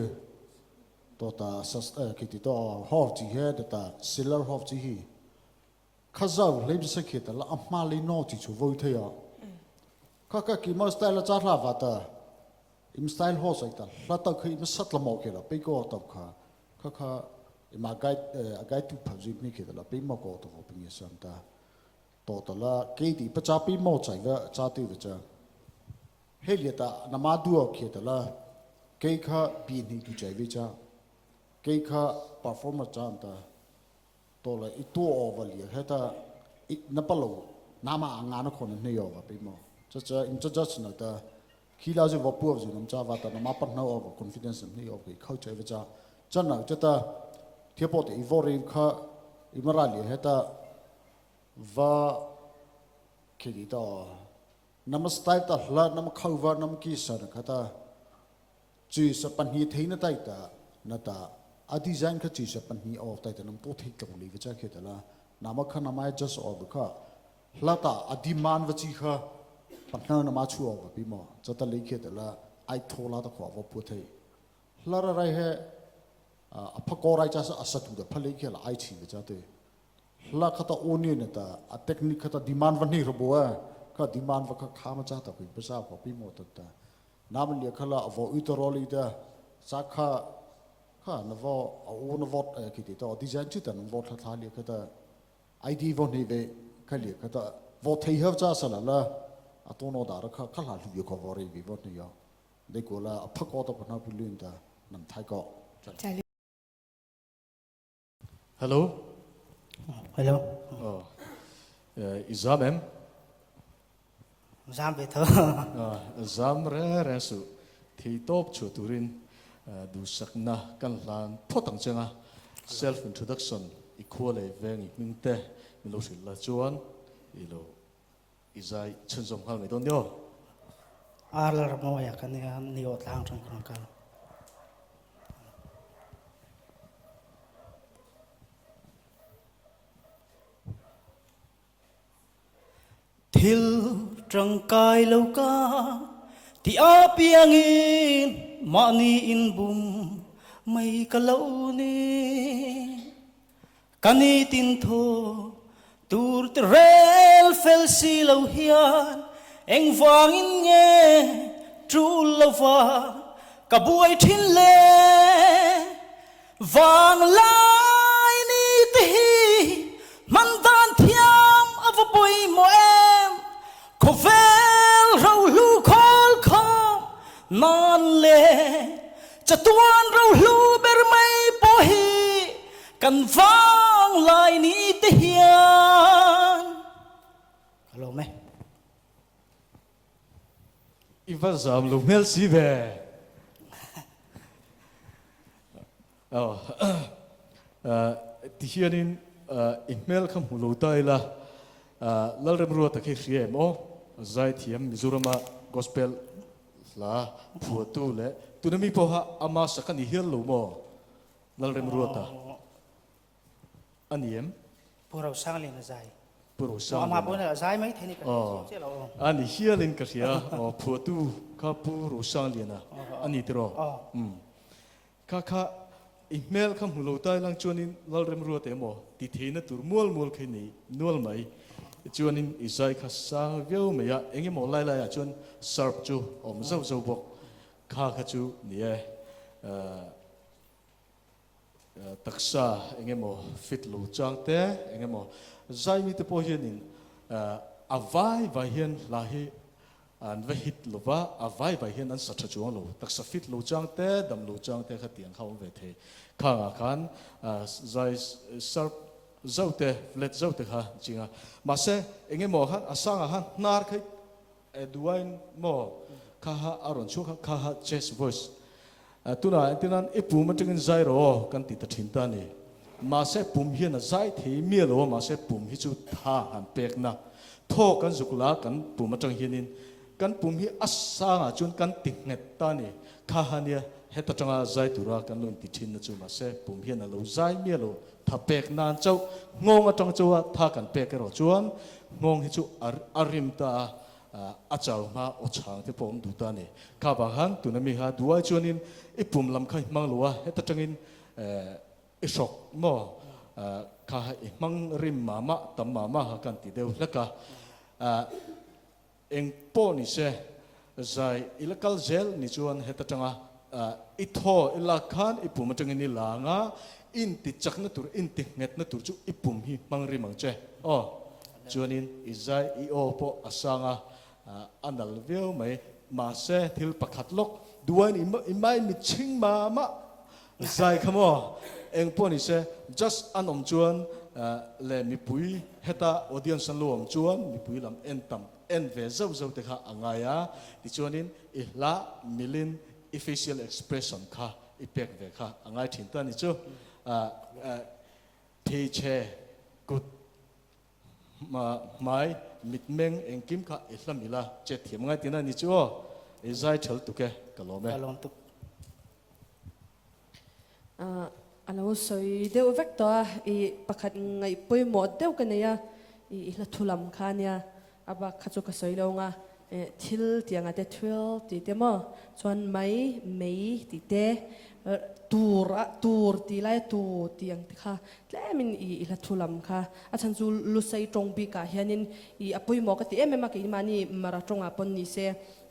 to ta sas ki ti to ho chi he ta siller ho chi hi kha zau hlem se khi ta la ama li no chi chu voi the ya kha ka ki ma style la cha hla va ta im style ho sai ta hla ta khi im sat la mo ke la pe ko ta kha kha kha ima gai a gai tu pha ji ni ke ta la pe mo ko to ko ping sam ta to ta la ke ti pa cha pi mo chai va cha ti va cha he le ta na ma du ke ta la ke kha bi ni tu chai vi cha ke kha performer cha ta to la i tu o va li he ta i na pa lo na ma nga na khon ne yo va pe mo cha cha in cha cha na ta khi la ju va pu ju nam cha va ta na ma pa na o va confidence ne yo ke khau chai va cha cha na cha ta thia po te i vo re kha i ma ra li he ta va ke di ta nam style ta hla nam khau va nam ki sa na kha ta chi sa pan hi thei na tai ta na ta a design kha chi sa pan hi of tai ta nam to thei tlong li va cha khe ta la nama kha nama just of kha hla ta a demand va chi kha pan na nama chu of pi mo cha ta le khe ta la ai thola ta khwa va pu thei hla ra rai he a pha ko rai cha sa asa tu da phale khe la ai chi va cha te hla kha ta oni na ta a technique kha ta demand va ni ro bo kha demand va kha kha ma cha ta ku pa sa ko pi mo ta ta nam lia khala vo utoroli da sa kha kha na vo a o na vot ki ti to design chu ta vo tha tha lia kha ta ID vo ni ve kha lia kha ta vo thei ha cha sa la la a to no da ra kha kha la lu ko vo re vi vo ni yo de ko la a pha ko ta pa na pu lun ta nam thai ko Cha li. Hello. Hello. Oh. Izam em? Zam ve tho. Zam re re su. Thei top chu turin du sakna kan hlan photang chenga self introduction i khua le veng i hming te min lo hril la chuan i lo izai chhunzawm nghal mai dawn nio. Ar la ram ya kan ni o tlang thang kan kal. Thil tangkai lo ka ti a piangin mani in bum mai ka lo ni kani tin tho tur te rel fel si lo hian eng wangin nge tru lo va ka buai thin le vang lai ni te hi man dan thiam ava poi mo em kho vel ro lu khol khom nan le cha tuan ro lu ber mai po hi kan vang. Vanglai ni te hian. Ka lawm e. I va zam lo hmel si ve. Aw ti hianin i hmel kha hmu lo ta ila Lalremruata khi hria em aw? Zaithiam Mizorama Gospel hla phuahtu leh tuna mi pawha ama sak a ni hial lo maw? Lalremruata a ni em? Pu Rosanglian a zai. Pu Rosanglian. Amah pawhin a zai mai thei ni ka hria chiah lo aw. A ni hialin ka hria aw phuahtu kha Pu Rosangliana a ni tiraw? Umm. Kha kha i hmel kha hmu lo tai lang chuanin Lalremruata emaw ti theihna tur mual mual kha i nei nual mai. Chuanin i zai kha sang viau mai a, eng emaw lai laiah chuan sharp chu a awm zauh zauh bawk. Kha kha chu ni e. Taksa eng emaw fit lo chang te, eng emaw zai mite pawh hianin a vai vai hian hla hi An va hit lo va, a vai vai hian an sa tha chuang lo. Taksa fit lo chang te, dam lo chang te kha tiang kha awm ve thei. Khangah khan zai sharp zauh te, flat zauh te kha ching a. Mahse, eng emaw khan a sangah khan hnar kha i duain maw kha ha a rawn chhuak a, kha ha chest voice. Tunah entirnan i pum atangin zai rawh aw kan ti ta thin ta a ni. Mahse pum hian a zai thei miah lo a, mahse pum hi chu tha han pek na. Thaw kan zuk la kan pum atang hianin kan pum hi a sangah chuan kan ti nghet ta a ni. Kha ha nia heta tanga zai tura kan lo inti thin na chu mahse pum hian a lo zai miah lo. Tha pek nan chauh nghawng atang chauha tha kan pek erawh chuan nghawng hi chu a rim ta a. A chau hma aw chhang te pawh awm duh ta a ni. Kha vang khan tuna mi kha duai chuanin i pum lam kha i hmang lo a, heta tangin i hrawk maw kha i hmang rim mah mah tam mah mah kha kan ti deuh hlek a. Eng pawh ni se zai i la kal zel ni chuan heta tanga i thaw i lak khan i pum atangin i lang a, inti chakna tur inti nghetna tur chu i pum hi hmang rim ang che aw. Chuanin i zai i aw pawh a sang a, a nal viau mai. Mahse thil pakhat lawk duain i mai mitchhing mah mah zai kha maw? Eng pawh ni se just an awm chuan leh mipui heta audience an lo awm chuan mipui lam en tam en ve zauh zauh te kha a ngai a. Tichuanin i hla milin i facial expression kha i pek ve kha a ngai thin ta ni chu. Pheichhe kut Hmai mitmeng engkim kha i hlam ila chet thiam ngai tina ni chu aw i zai thal tuk e ka lawm e. Ka lawm tuk. A lo sawi deuh vek tawh a, i pakhat ngaih pawimawh deuh ka nei a, i hla thu lam kha ania, a bak kha chu ka sawi lo ang a, thil tih anga te thil tih te maw chuan mai mei tih te tur a tur tih lai a tu tih ang te kha tlemin i i hla thu lam kha a chhan chu lusei tawng bikah hianin i a pawimawh ka ti em em a keimahni mara tawngah pawn ni se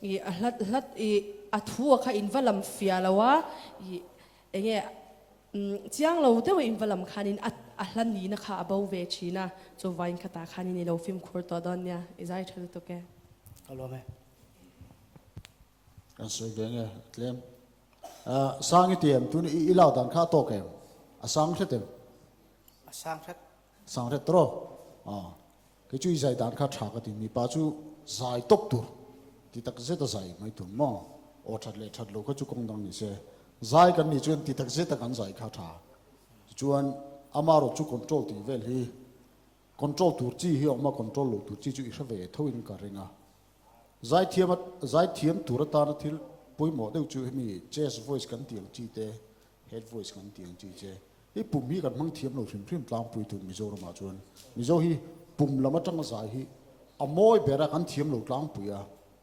i a hlat hlat i a thu a kha in va lam fiah lo a i enge Chiang lo deuh in va lam khanin a a hla nihna kha a bo ve thin a, chuvain khatah khanin i lo fimkhur tawh dawn nia, i zai tha lutuk e. Ka lawm e. Kan sawi ve nge tlem. Sang i ti em? Tun i lak dan kha a tawk em? A sang hret em? A sang hret. Sang hret tawh aw. Kei chu i zai dan kha tha ka ti, mipa chu zai tawp tur ti tak zet a zai mai tur maw? Aw that leh that lo kha chu kawng dang ni se, zai kan nih chuan ti tak zet a kan zai kha tha. Tichuan amarawh chu control tih vel hi control tur chi hi a awm a, control lo tur chi chu i hre ve tho in ka ring a. Zai thiam a zai thiam tur atana thil pawimawh deuh chu hemi chest voice kan tih ang chi te, Head voice kan tih ang chi che. Hei pum hi kan hmang thiam lo hrim hrim tlangpui tur Mizoramah chuan. Mizo hi pum lam atanga zai hi a mawi ber a, kan thiam lo tlangpui a.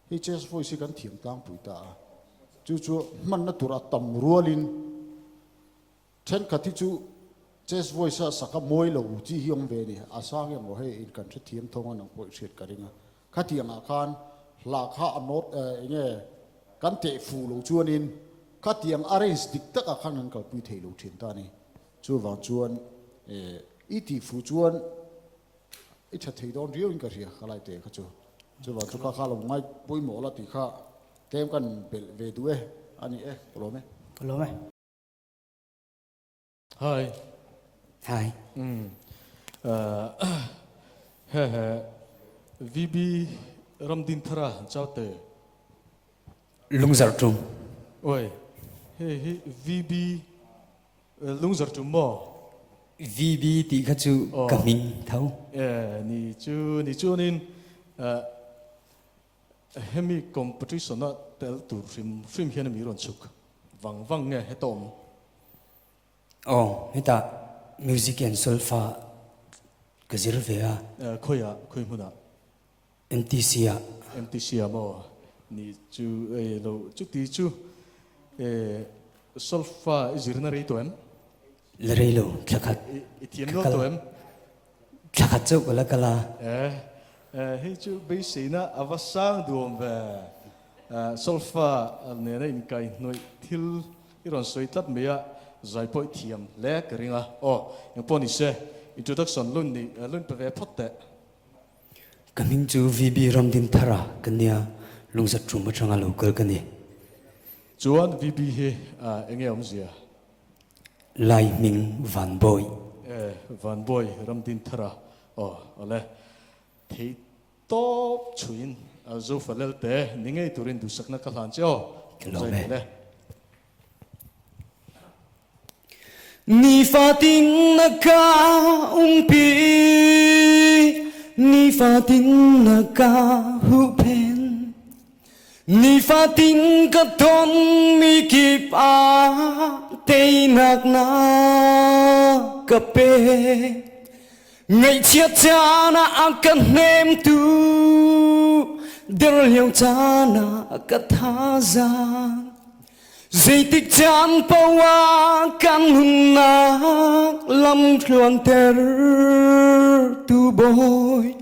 Hei chest voice hi kan thiam tlangpui ta a. Chu chu hmanna tur a tam rualin thenkhat hi chu chest voice a sak a mawi lo chi hi awm ve a ni. A sang emaw hei in kan hrethiam thawng a nang pawh i hriat ka ring a. Khatiangah khan hla kha a note eng nge kan teh fuh lo chuanin khatiang arrange dik takah khan kan kalpui thei lo thin ta a ni. Chuvang chuan i tih fuh chuan i tha thei dawn riauin ka hria ka lai teh kha chu. Chuvang chu kha kha lo ngai pawimawh la tih kha tlem kan belh ve duh e a ni e, ka lawm e. Ka lawm e. Hi. Hi. Umm. He he VB Ramdinthara Chaute. Lungzarh tum. Oi hei hi VB Lungzarh tum maw? VB tih kha chu ka hming tho. E ni chu ni chuanin hemi competition a tel tur hrim hrim hian mi rawn chhuk vang vang nge heta awm? Aw hetah music and solfa ka zir ve a. Khawiah khawi hmunah? MTC ah. MTC ah maw? Ni chu e lo chuti chu e solfa i zirna rei tawh em? La rei lo, thla khat I thiam nual tawh em? Thla khat chauh ka la kal a. E hei chu beiseina a va sang duam ve. Solfa nena inkaihhnawih thil i rawn sawi tlat mai a, zai pawh i thiam hle ka ring a. Aw, engpawh ni se, introduction lun ni lun pe ve phawt teh. Ka hming chu VB Ramdinthara ka nia, Lungzat tum atanga lo kal ka ni. Chuan VB hi enge awmzia? Lai hming Van Bawi. E, Van Bawi Ramdinthara aw awle. Thei tawp chhuiin Zofa Lelte ni ngei turin duhsakna ka hlan che aw. Ka lawm e. Nifatin na ka umpi, nifatin na ka huhphen, nifatin ka ton mi kip ah teinak na ka pe. Ngaihchiat caan ah a ka hnemtu, der lio caan ah ka thazaang. Zeitik caan paoh ah kan nunnak lamthluanter tu Bawi,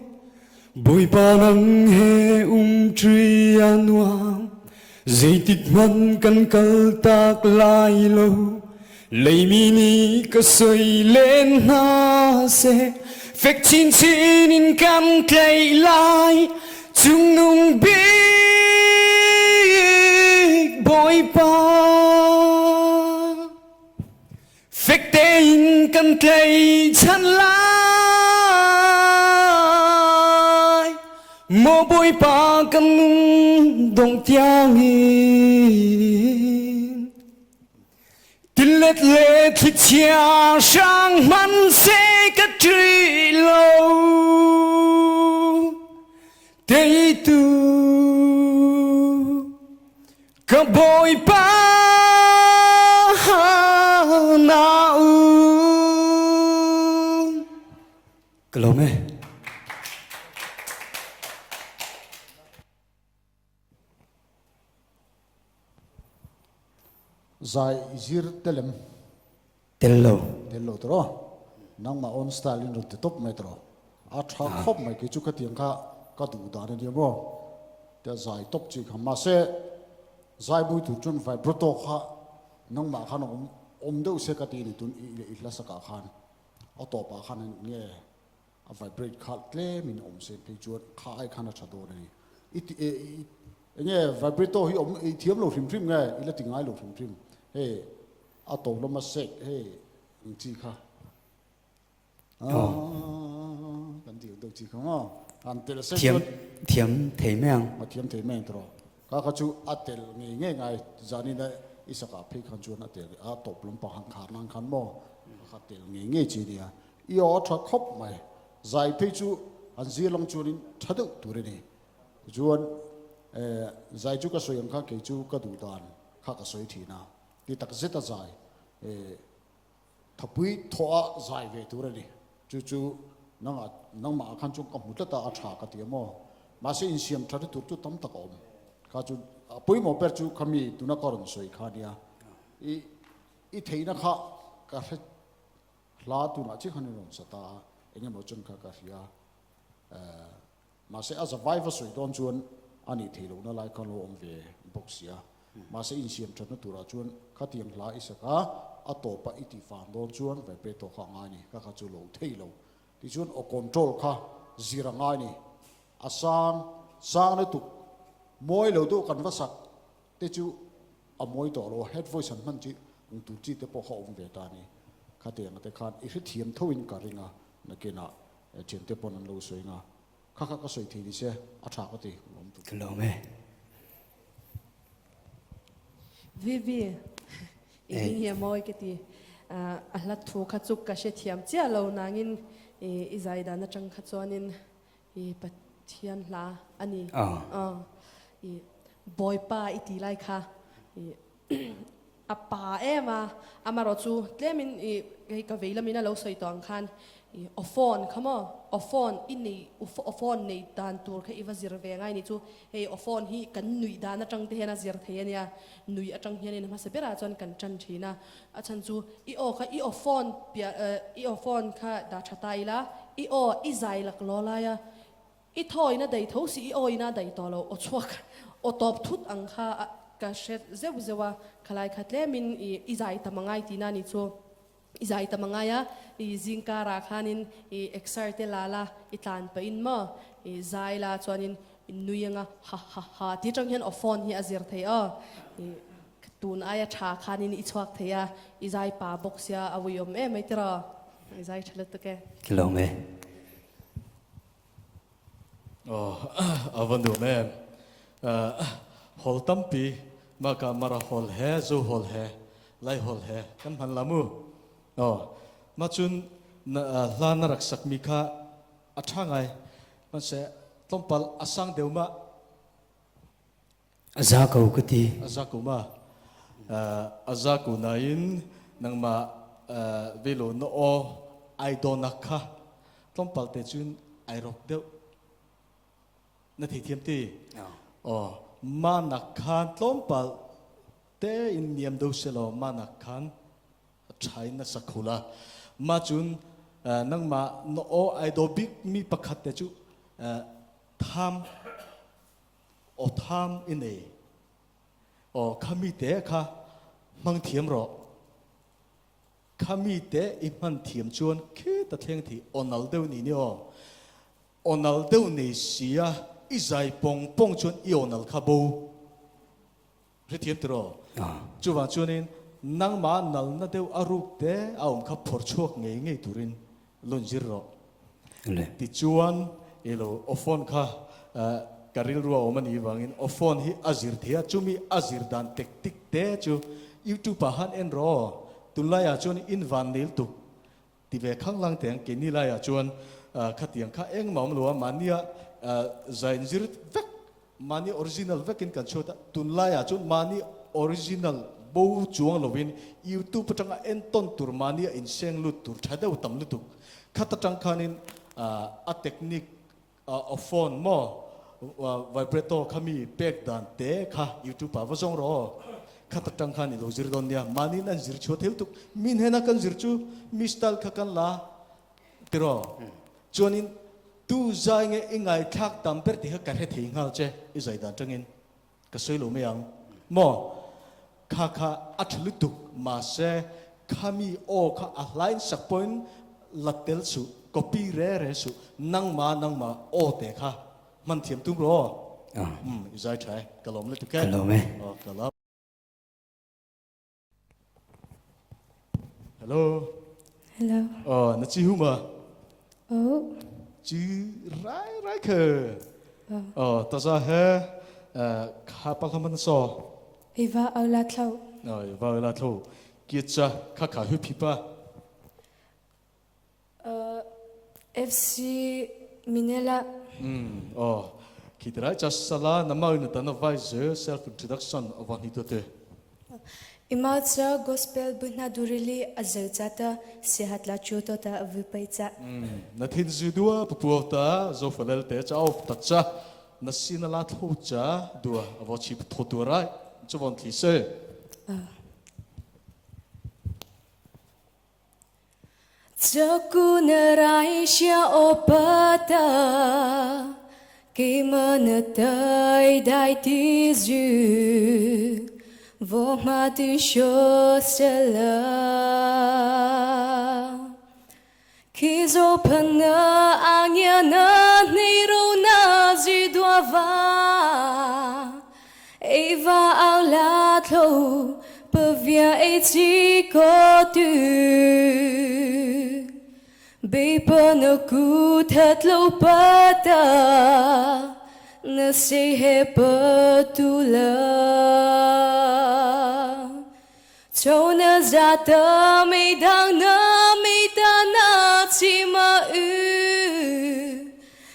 Bawipa nang he umṭi a nuam. Zeitik hmanh kan kaltak lai lo. Leimi nih ka soi len hna seh, fek chinchin in kan tlaih lai. Cungnung bik Bawipa, fek tein kan tlaihchan lai. Maw Bawipa kan nung dong tiangin. Tilet le thlichia hrang hmanhseh ka ṭih lo. Teitu ka Bawipa na um. Ka lawm e. Zai zir telem. Tel lo. Tel lo tawh. Nangmah own style in rawn ti tawp mai tawh. A tha khawp mai kei chu khatiang kha ka duh dan a nia maw. Tia zai tawp chi kha mahse zai mui tur chuan vibrato kha nangmah khan awm awm deuh se ka ti a ni tun i hla sakah khan a tawpah khan nge A vibrate kha tlem in awm se phei chuan kha ai khan a tha dawn a ni. I ti e i enge vibrato hi awm i thiam lo hrim hrim nge i la ti ngai lo hrim hrim hei a to lama sek hei ang chi kha kan ti ang deuh chi kha maw an tel sek chuan thiam thei mai ang a thiam thei mai ang tawh kha kha chu a tel ngei ngei ngai zanin a i sakah phei khan chuan a tel a tawp lampang han khar nan khan maw kha tel ngei ngei chi nia I aw a tha khawp mai. Zai phei chu an zir lang chuanin tha deuh tur a ni. Tichuan zai chu ka sawi ang kha kei chu ka duh dan kha ka sawi thin a. Ti tak zet a zai thapui thawh a zai ve tur a ni. Chu chu nangah nangmah ah khan chuan ka hmu tlat a, a tha ka ti a maw. Mahse insiam tha te tur chu tam tak a awm. Kha chu a pawimawh ber chu khami tuna ka rawn sawi kha nia. I i theihna kha ka hre Hla tunah chiah khan in rawn sa ta a, eng emaw chuan kha ka hria. Mahse a zavai va sawi dawn chuan a nih theih lohna lai kha lo awm ve bawk si a. Mahse insiam thatna turah chuan khatiang hla i sak a, a tawpa i tih fang dawn chuan ve pe tawh kha a ngai ni, kha kha chu lo thei lo. Tichuan aw control kha zir a ngai ni. A sang, sang lutuk, mawi lo deuh kan va sak te chu a mawi tawh lo a, head voice han hman chi ang tur chi te pawh kha awm ve ta a ni. Khatiang te khan i hrethiam tho in ka ring a. Nakinah thiante pawn an lo sawi nga. Kha kha ka sawi thei ni se a tha ka ti lawm tuk. Ka lawm e. Vivi, i hming hi a mawi ka ti. A hla thu kha chu ka hrethiam chiah lo nangin i zai dan atang kha chuanin i Pathian hla a ni. I Bawipa i ti lai kha i a pa em a, amarawh chu tlemin i hei ka vei lamin a lo sawi tawh ang khan i aw phone kha maw, aw phone i nei aw phone nei dan tur kha i va zir ve ngai nih chu, hei aw phone hi kan nuih dan atang te hian a zir thei a nia, nuih atang hianin hmasa berah chuan kan tan thin a, a chhan chu i aw kha i aw phone piah i aw phone kha dah tha ta ila i aw i zai lak law lai a, I thawina daih tho si, i awina daih tawh lo, aw chhuak, aw tawp thut ang kha ka hre zeuh zeuh a, khalai kha tlemin i i zai tam angai tihna a nih chu. I zai tam angai a, i zingkarah khanin i exer te la la, i tlan pahin maw i zai la chuanin i nui anga ha ha ha tih atang hian aw phone hi a zir thei aw. I tun aia tha khanin i chhuak thei a, i zai pa bawk sia a uiawm em mai tiraw, i zai tha lutuk e. Ka lawm e. A va nuam em. Hall tampi mah mara hall he zo hall he lai hall he kan hman la mu. Mah cun hla na rak sakmi kha a ṭha ngai. Hmanhseh tlawmpal a sang deuh mah. A za ko ka ti. A za ko ma. A za ko nain nangmah velo na aw ai dawnak kha tlawmpal te cun ai rawk deuh. Na theithiam ti? Aw, mah nak khan tlawmpal te in niam do selaw mah nak khan ṭha in na sak kho la. Mah cun nangmah na aw ai daw bik mi pakhat te cu tham Aw tham i nei. Aw khami te kha hmang thiam rawh. Khami te i hman thiam chuan khi ta thleng thi aw nal deuh ni ni aw. Aw nal deuh nei sia i zai pawng pawng chuan i aw nal kha bo. Hrethiam tiraw? Chuvang chuanin nangmah nalna deuh a ruk te a awm kha phawrh chhuak ngei ngei turin lawn zir rawh. Tichuan ilo aw phone kha ka rilru a awm a nih vangin aw phone hi a zir thei a, chumi a zir dan tactic te chu YouTube ah han en rawh aw. Tunlaiah chuan in van nil tuk ti ve khanglang teng keini laiah chuan khatiang kha engmah awm lo a, mahnia zain zir vek Mahni original vekin kan chhuat a, tunlaiah chuan mahni original bo chuang lovin YouTube atanga entawn tur mahnia inseng lut tur tha deuh tam lutuk. Khat atang khanin a technique a phone maw vibrato kha mi pek dan te kha YouTube ah va zawng rawh aw. Khat atang khan i lo zir dawn nia. Mahniin an zir chhuah thil tuk. Mi hnena kan zir chu mi style kha kan la tiraw. Chuanin tu zai nge i ngaithlak tam ber tih kha ka hre thei nghal che i zai dan tangin ka sawi lo mai ang maw? Kha kha a tha lutuk mahse khami aw kha a hlain sak pawhin la tel suh, copy re re suh, nangma nangma aw te kha hman thiam tum rawh aw. Umm i zai tha e, ka lawm lutuk e. Ka lawm e. Aw ka lawm. Hello. Hello. Oh, na chi huma. Oh. Chi rai rai khe. Oh, ta za he kha pa man so. Iva aula thlau. Oh, iva aula thlau. Ki cha kha kha hu phi pa. FC Minela. Mm, oh. Kitrai cha sala na mau na tana vai ze self introduction awan hi to te. Ima cha gospel buhna durili azel cha ta sihat la chu to ta avu pai cha. Na thin zu dua pupuaw ta zo falel te cha of ta cha na sina la tho cha dua avo chi tho tu rai chu von thi se. Chakunaraisha opata Kimanatai dai tizu Vomati shosela Kizopana angyana nirona ziduava Eva aulatlo pavia e chi ko tu. Bei pa na ku that lo pa ta na say he pa tu la Châu na ra ta mi đang na mi ta na chi ma ư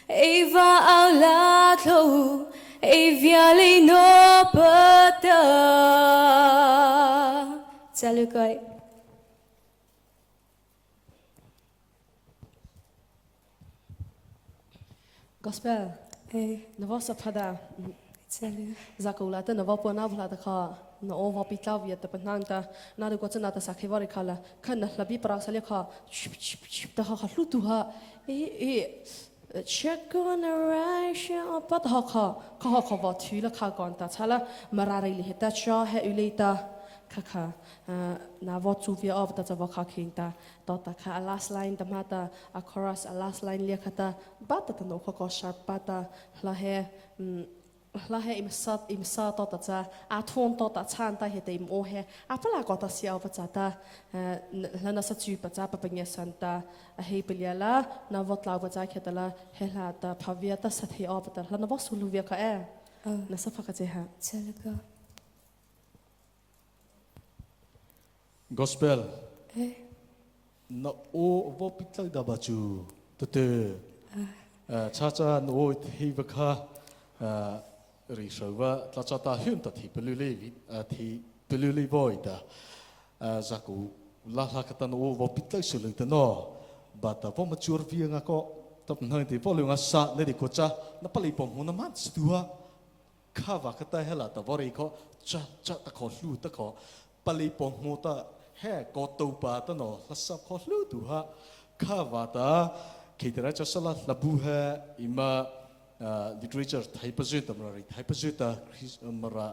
Eva ao la thâu Evia li no pa ta Chalu koi. Gospel. Na vo sa phada. Za ko la ta na vo po na vla ta kha na o vo pi tlaw via ta pa ta na du ko cha na ta sa khe vo ri kha la kha na hla bi pra sa le kha ta kha kha hlu tu ha e e check on the right pa ta kha kha kha vo thu la kha kon ta cha la mara ri li ta cha he u le ta kha kha na vo chu via of ta cha vo kha khing ta to ta kha a last line ta ma ta a chorus a last line lia kha ta ba ta ta no kha ko sharp pa ta hla he hla he im sat im sa to ta cha a thon to ta chan ta he te im o he a pala ko ta sia pa cha ta hla na sa chu pa cha pa pa nge san ta a hei pelia la na vot lau pa cha khe ta la he hla ta phavia ta sa the o pa ta hla na vo su lu via ka e na sa pha ka che ha. Chalu ko. Gospel. Na o vo pitlau da ba chu te te cha cha na o thi va kha ri shau va tla cha ta hyun ta thi pelu le vi thi pelu le voi ta za ku la la ka ta na o vo pitlau su le ta no ba ta vo ma chur vi nga ko tap nang ti vo lu nga sa ne di ko cha na pali pom hu na man stu ha kha va ka ta hela ta vo ri ko cha cha ta ko lu ta ko pali pom hu ta he ko tu pa ta no la sa ko lu tu ha kha va ta khitara cha sala labu he ima literature thai pa zu ta mra ri thai pa zu ta mra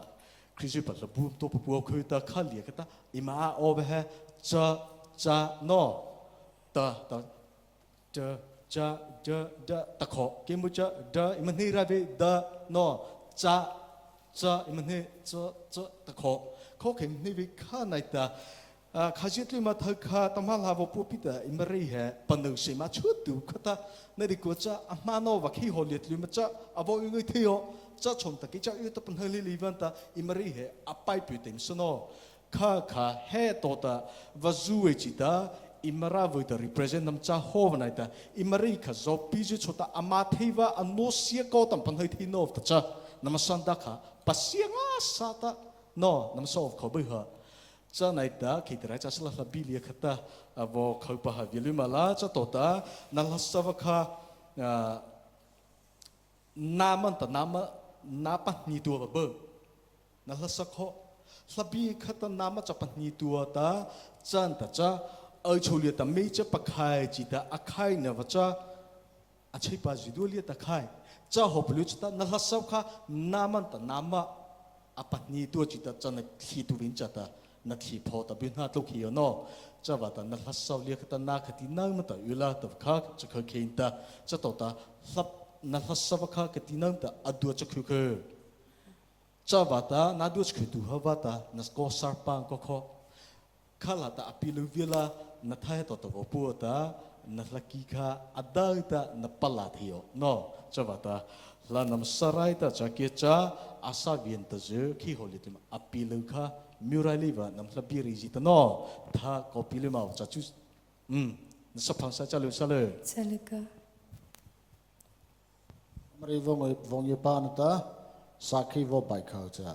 khrisu pa labu to pa pu khu ta kha lia ka ta ima o ba he cha cha no ta ta cha cha da da ta kho ke mu cha da ima ni ra ve da no cha cha ima ni cha cha ta kho kho khem ni vi kha nai ta kha ji tli ma tha kha ta ma la vo pu pi ta ima ri he panu se ma chu tu kha ta na ri ko cha a ma no wa khi ho liet li ma cha a vo yu ngai thi ho cha chom ta ki cha yu ta pan li li van ta ima ri he a pai pu tem so no kha kha he to ta va zu e chi ta imara voi ta represent nam cha ho va nai ta imari kha zo pi ju chota ama theiwa ano sia ko tam pan hai thi no ta cha nam san da kha pasia nga sa ta no nam so kho bai ha cha nai ta khi tra cha sala la bi lia khata vo khau pa ha vilu ma la cha to ta na la sa va kha na man ta na ma na pa ni tu ba ba na la sa kho la bi khata na ma cha pa ni tu ta chan ta cha ơi chu lia ta mi cha pa khai chi ta a khai na va cha a chei pa ji du lia ta khai cha hop lu cha ta na la sa kha na man ta na ma a pa ni tu chi ta cha na thi tu vin cha ta na thi pho ta bi na tlo khi no cha wa ta na la sa lia ta na khati na ma ta u la ta kha cha kha khin ta cha to ta hlap na la sa kha ka ti na ta adua cha khu khu cha wa ta na du khu tu ha wa ta na ko sar pang ko kho khala ta apilu vila na thai to to pu ta na laki kha adai ta na pala thio no cha wa ta la nam sarai ta cha ke cha asa vien ta je khi holi tim apilu kha murai li wa nam hla bi ri ji ta no tha ko pilu ma cha chu na sa phang sa cha lu sa le. Chalu ko. Mari vong vong ye pa na ta sakhi vo bai kha cha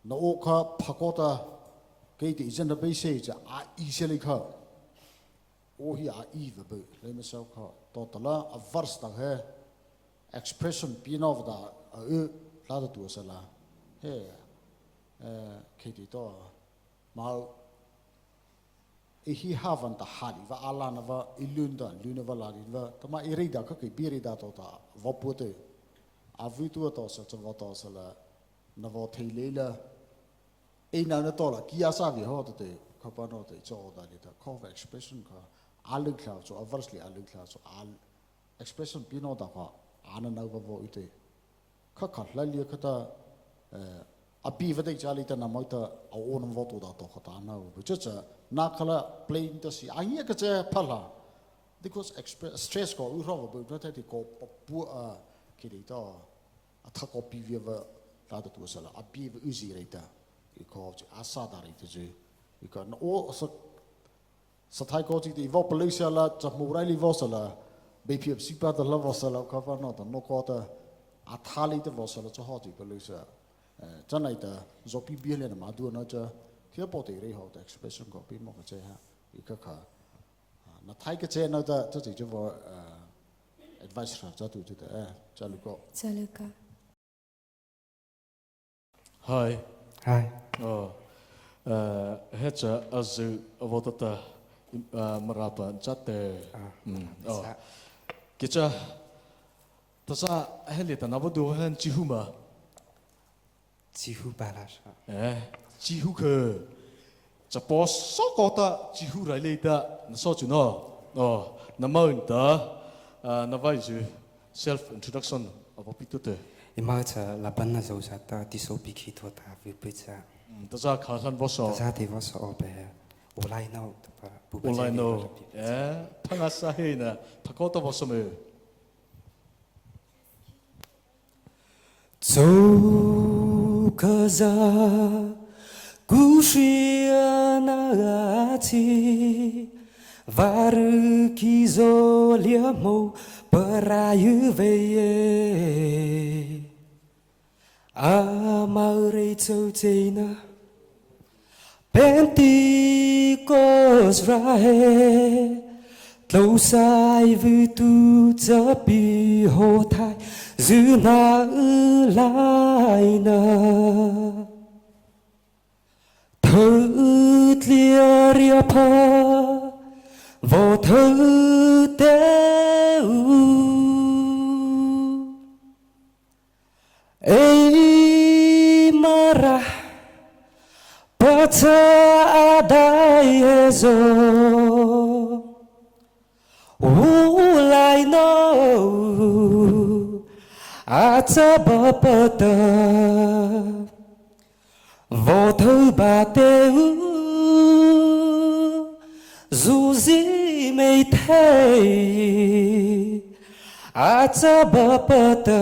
na o kha phakota ke ti zen da be se cha a i se le kha o hi a i va be le ma sa kha to ta la a verse ta he expression pi no da a u la da tu sa la he ke ti to ma i hi havan ta hali va ala na va ilun da luna va la va ta ma i ri da ka ke bi ri da to ta va pu te a vi tu to sa cha va to sa la na va thei le la e na na to la ki a sa vi ho te te kha pa no te cho da ni ta kho va expression kha a lu khla cho a verse li a lu khla cho a expression pi no da kha a na na va vo i te kha kha la li kha ta a bi va dei cha li ta na ma ta a o nam vo to da to kha ta na bu cha cha Na khala plain ta si ai ka che phala because express stress ko u ro bu ta ti ko pu a ki ri to a tha ko pi vi va ta ta tu sa la a bi va u zi ri ta i ko chi a sa da ri ta ju i ko no o sa sa thai ko chi ti vo police la cha mu rai li vo sa la be phi si pa ta la vo sa la ka va no ta no ko ta a tha li ta vo sa la cha ho chi police cha nai ta zo pi bi le na ma du na cha khia po te ri ho ta expression ko pi mo ka che ha i ka kha na thai ka che na ta cha chi chu vo advice ra cha tu chu ta cha lu ko cha lu ka Hi. Hi. Oh. He cha azu avotata marapa chate. Oh. Kicha tasa heli ta nabo du hen chihuma. Chihu bala sha. Eh, chihu ke. Cha po so ko ta chihu rai le ta na so chu no. Oh, na maun ta na vai ju self introduction avopitu te. Ima cha laban na zo sa ta ti so pi khi tho ta vi pi cha. Ta za kha san vo so. Ta za ti vo so o pe. Ulai no ta pa bu pa. Ulai no. Eh, phanga sa he na phako ta vo so me. Zokaza kushianati varkizo liamo parayuveye amare tsotina Pentecost rahe Tlo sai vu tu cha pi ho thai dư na ư lai na thơ lia ria pha vô thơ tế u ei mara pa adai zo ulai no acha bapata vô thư bà tê u dù gì mây thế acha bapata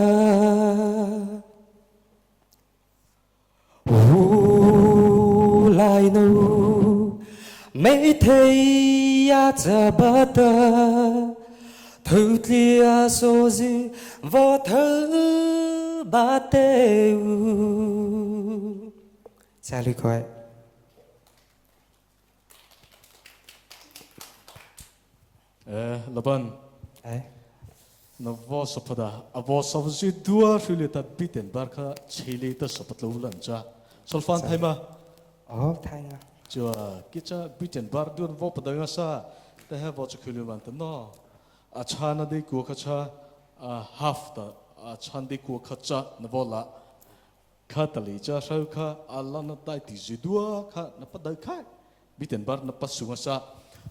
ulai no mây thế acha bapata thư lia số gì vô thư ba tê u Cha lu ko. Eh, laban. Eh. Na vo sapada a vo sa zi dua hrule ta biten bar kha chele ta sapat lo lan cha. Solfan thai ma. Oh, thai na. Chua kicha biten bar duan vo padanga sa ta he vo chkhulu man ta no. A cha na de ku kha cha a half ta a chan de ku kha cha na vo la. Kha ta li cha sau kha a la na tai ti zi dua kha na pa dai kha biten bar na pa sunga sa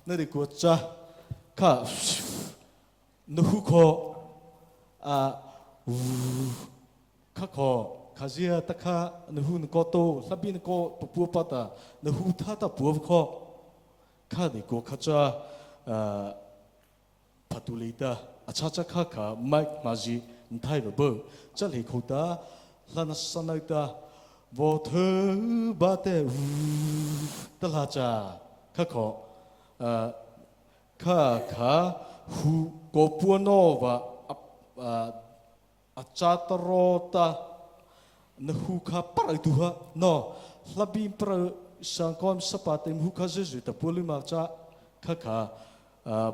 na de ku cha kha na hu kho a kha kho kha zia ta kha na hu na ko to hlabi na ko to pu pa ta na hu tha ta pu kho kha de ko kha cha phatuli ta acha cha kha kha mike maji thai ba bo cha le kho ta lana sanai ta vô thứ ba te ta la cha kha kho kha kha hu ko pu no va a cha ta ro ta na hu kha par tu ha no hlabi par sang kom sa pa te hu kha zu zu ta pu li ma cha kha kha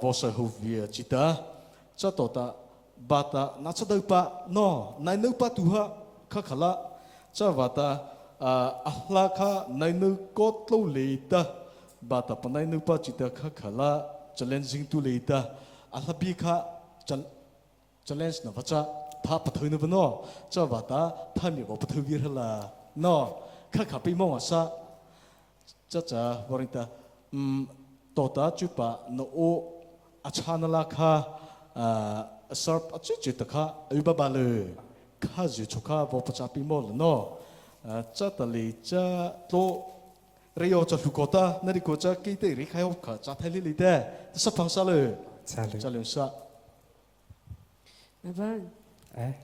vô sa hu via chita cha to ta ba ta na cha dau pa no nai nu pa tu ha kha khala cha va ta a hla kha nai nu ko tlo le ta ba ta pa nai nu pa chita kha khala challenging tu le ta a hla bi kha challenge na va cha tha pa thu nu no cha va ta tha mi bo pa thu vi la no kha kha pi mo sa cha cha waring ta to ta chu pa no o a chana la kha serp a chi chi ta kha u ba ba le kha ju chu kha bo pa cha pi mo no cha ta li cha to Rei o cha hlu ko ta na di ko cha ke te ri khai hop kha cha thai li li te sa phang sa le cha le sa. Na van. Eh.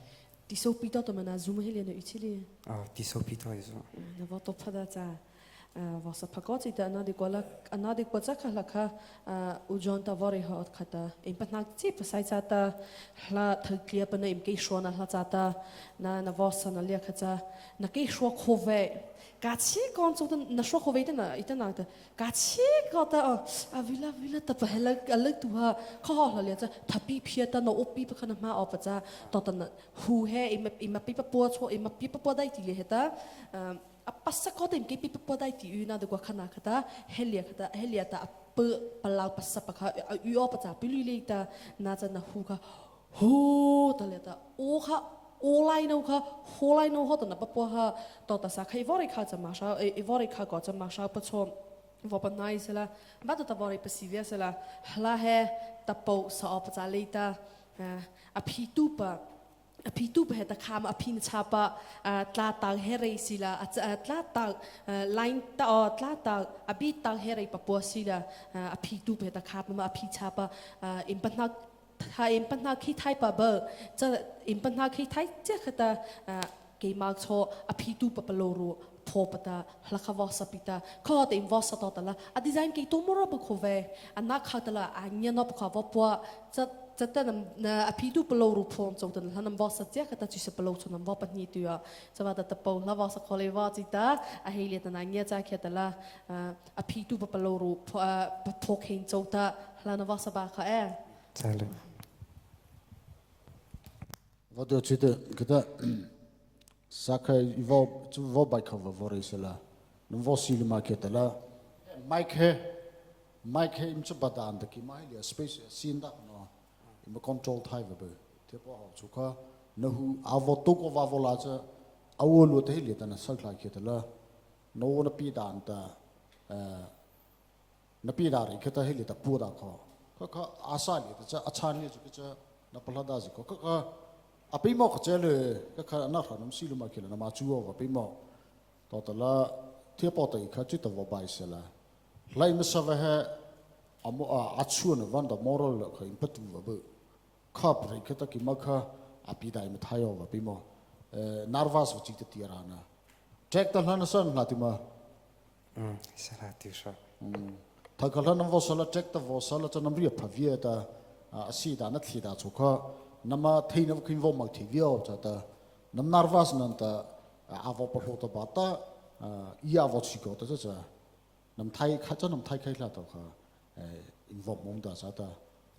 Ti so pi to to mana zoom he le na utili. Ah ti so pi to zo. Na va to phada cha va sa phako chi ta na di ko la na di ko cha kha la kha u jon ta vori ho khata im patnak chi pasai cha ta hla thaklia pa na im ke shona hla cha ta na na va sa na lia kha cha na ke shwa kho ve ka chi kon chu na shwa kho ve ta na ita na ta ka chi ko ta a vila vila ta pa hela alak tu ha kho ho hla lia cha thapi phia ta na opi pa khana ma op cha to ta na hu he im im pi pa po cho im pi pa po dai ti le he ta a pasa ko te ke pi pa po dai ti u na de kwa khana khata helia khata helia ta pe palau pasa pa kha u op cha pi li le ta na cha na hu kha hu ta le ta o kha o lai no kha ho lai no ho ta na pa po ha to ta sa khai vori kha cha ma sha e vori kha ko cha ma sha pa chom vo pa nai se la ba ta vori pa si via se la hla he ta po sa op cha le ta a phi tu pa a phi tu pa he ta kham a phi na cha pa tla tang he rei si la tla tang line ta o tla tang a bi tang he rei pa po si la a phi tu pa he ta kham ma a phi cha pa im pa na tha im pa na khi thai pa ba cha im pa na khi thai che khata ke ma cho a phi tu pa pa lo ru pho pata hlakha wa sa pita kho te im wa sa to ta la a design ke to mo ro ba kho ve a na kha ta la a nya no pa kha wa pwa cha cha ta na a phi tu pa lo ru phon chong tan hlanam wa sa che khata chi sa pa lo chonam wa pa ni tu ya cha wa ta ta po la wa sa khole wa chi ta a hei le ta na nya cha khe ta la a phi tu pa pa lo ru pho khen chou ta hlana wa sa ba kha e Chale. Va de chi de kada sakha i vo chu vo bai kha va vo re se la num vo si ma ke ta la mic he mic he im chu ba dan ta ki mai le space sin da no im control thai va be the po ho chu kha na hu a vo tu ko va vo la cha a wo lu te le ta na sal thlai ke ta la no na pi dan ta na pi da ri kha ta he le ta pu da kho kha kha asa le ta cha achan le chu cha na pala da ji ko kha kha a pi mo kha che le kha kha na kha nam si lu ma ke na ma chu wa pi mo to ta la thia po ta kha chi ta wa bai se la lai ma sa va he amo a a chu na van da moral la kha in patu wa bu kha pre kha ta ki ma kha a pi dai ma thai wa pi mo nervous wa chi ta ti ra na track ta hlan san na ti ma Sala ti sha. Tha kha hlan vo sala track ta vo sala cha nam ri pha vi ta a si da na thli da chu kha nama thei na khin vo mak thi viau cha ta nam nervous nan ta a vo pa hlo ta ba ta i a vo chi ko ta cha cha nam thai kha cha nam thai khai la ta kha in vo mong da cha ta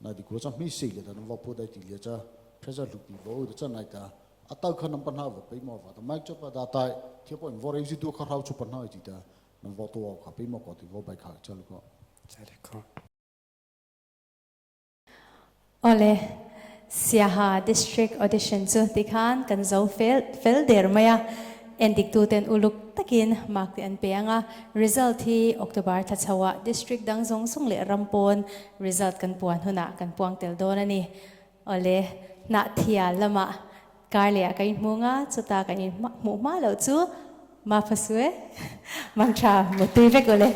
na di ko cha mi si le ta nam vo pu dai ti le cha pressure lu pi vo ta cha nai ta a tau kha nam pa na vo pe mo va ta mic cha pa da tai thia po in vo re ji tu kha rau chu pa na ji ta nam vo to kha pe mo ko ti vo bai kha cha lu ko cha le ko Awle, Siaha District Audition chu tikhan kan zo fel fel der mai a, endiktuten uluk takin mark te an pe ang a, result hi October thla chhoah District dang zawng zawng leh ram pawn result kan puan hunah kan puang tel dawn a ni. Awle, Hnahthial lamah kar leh ah ka inhmu nga, chuta kan inhmuh hma loh chu Mapha Sue, Mangtha, Mutui vek awle.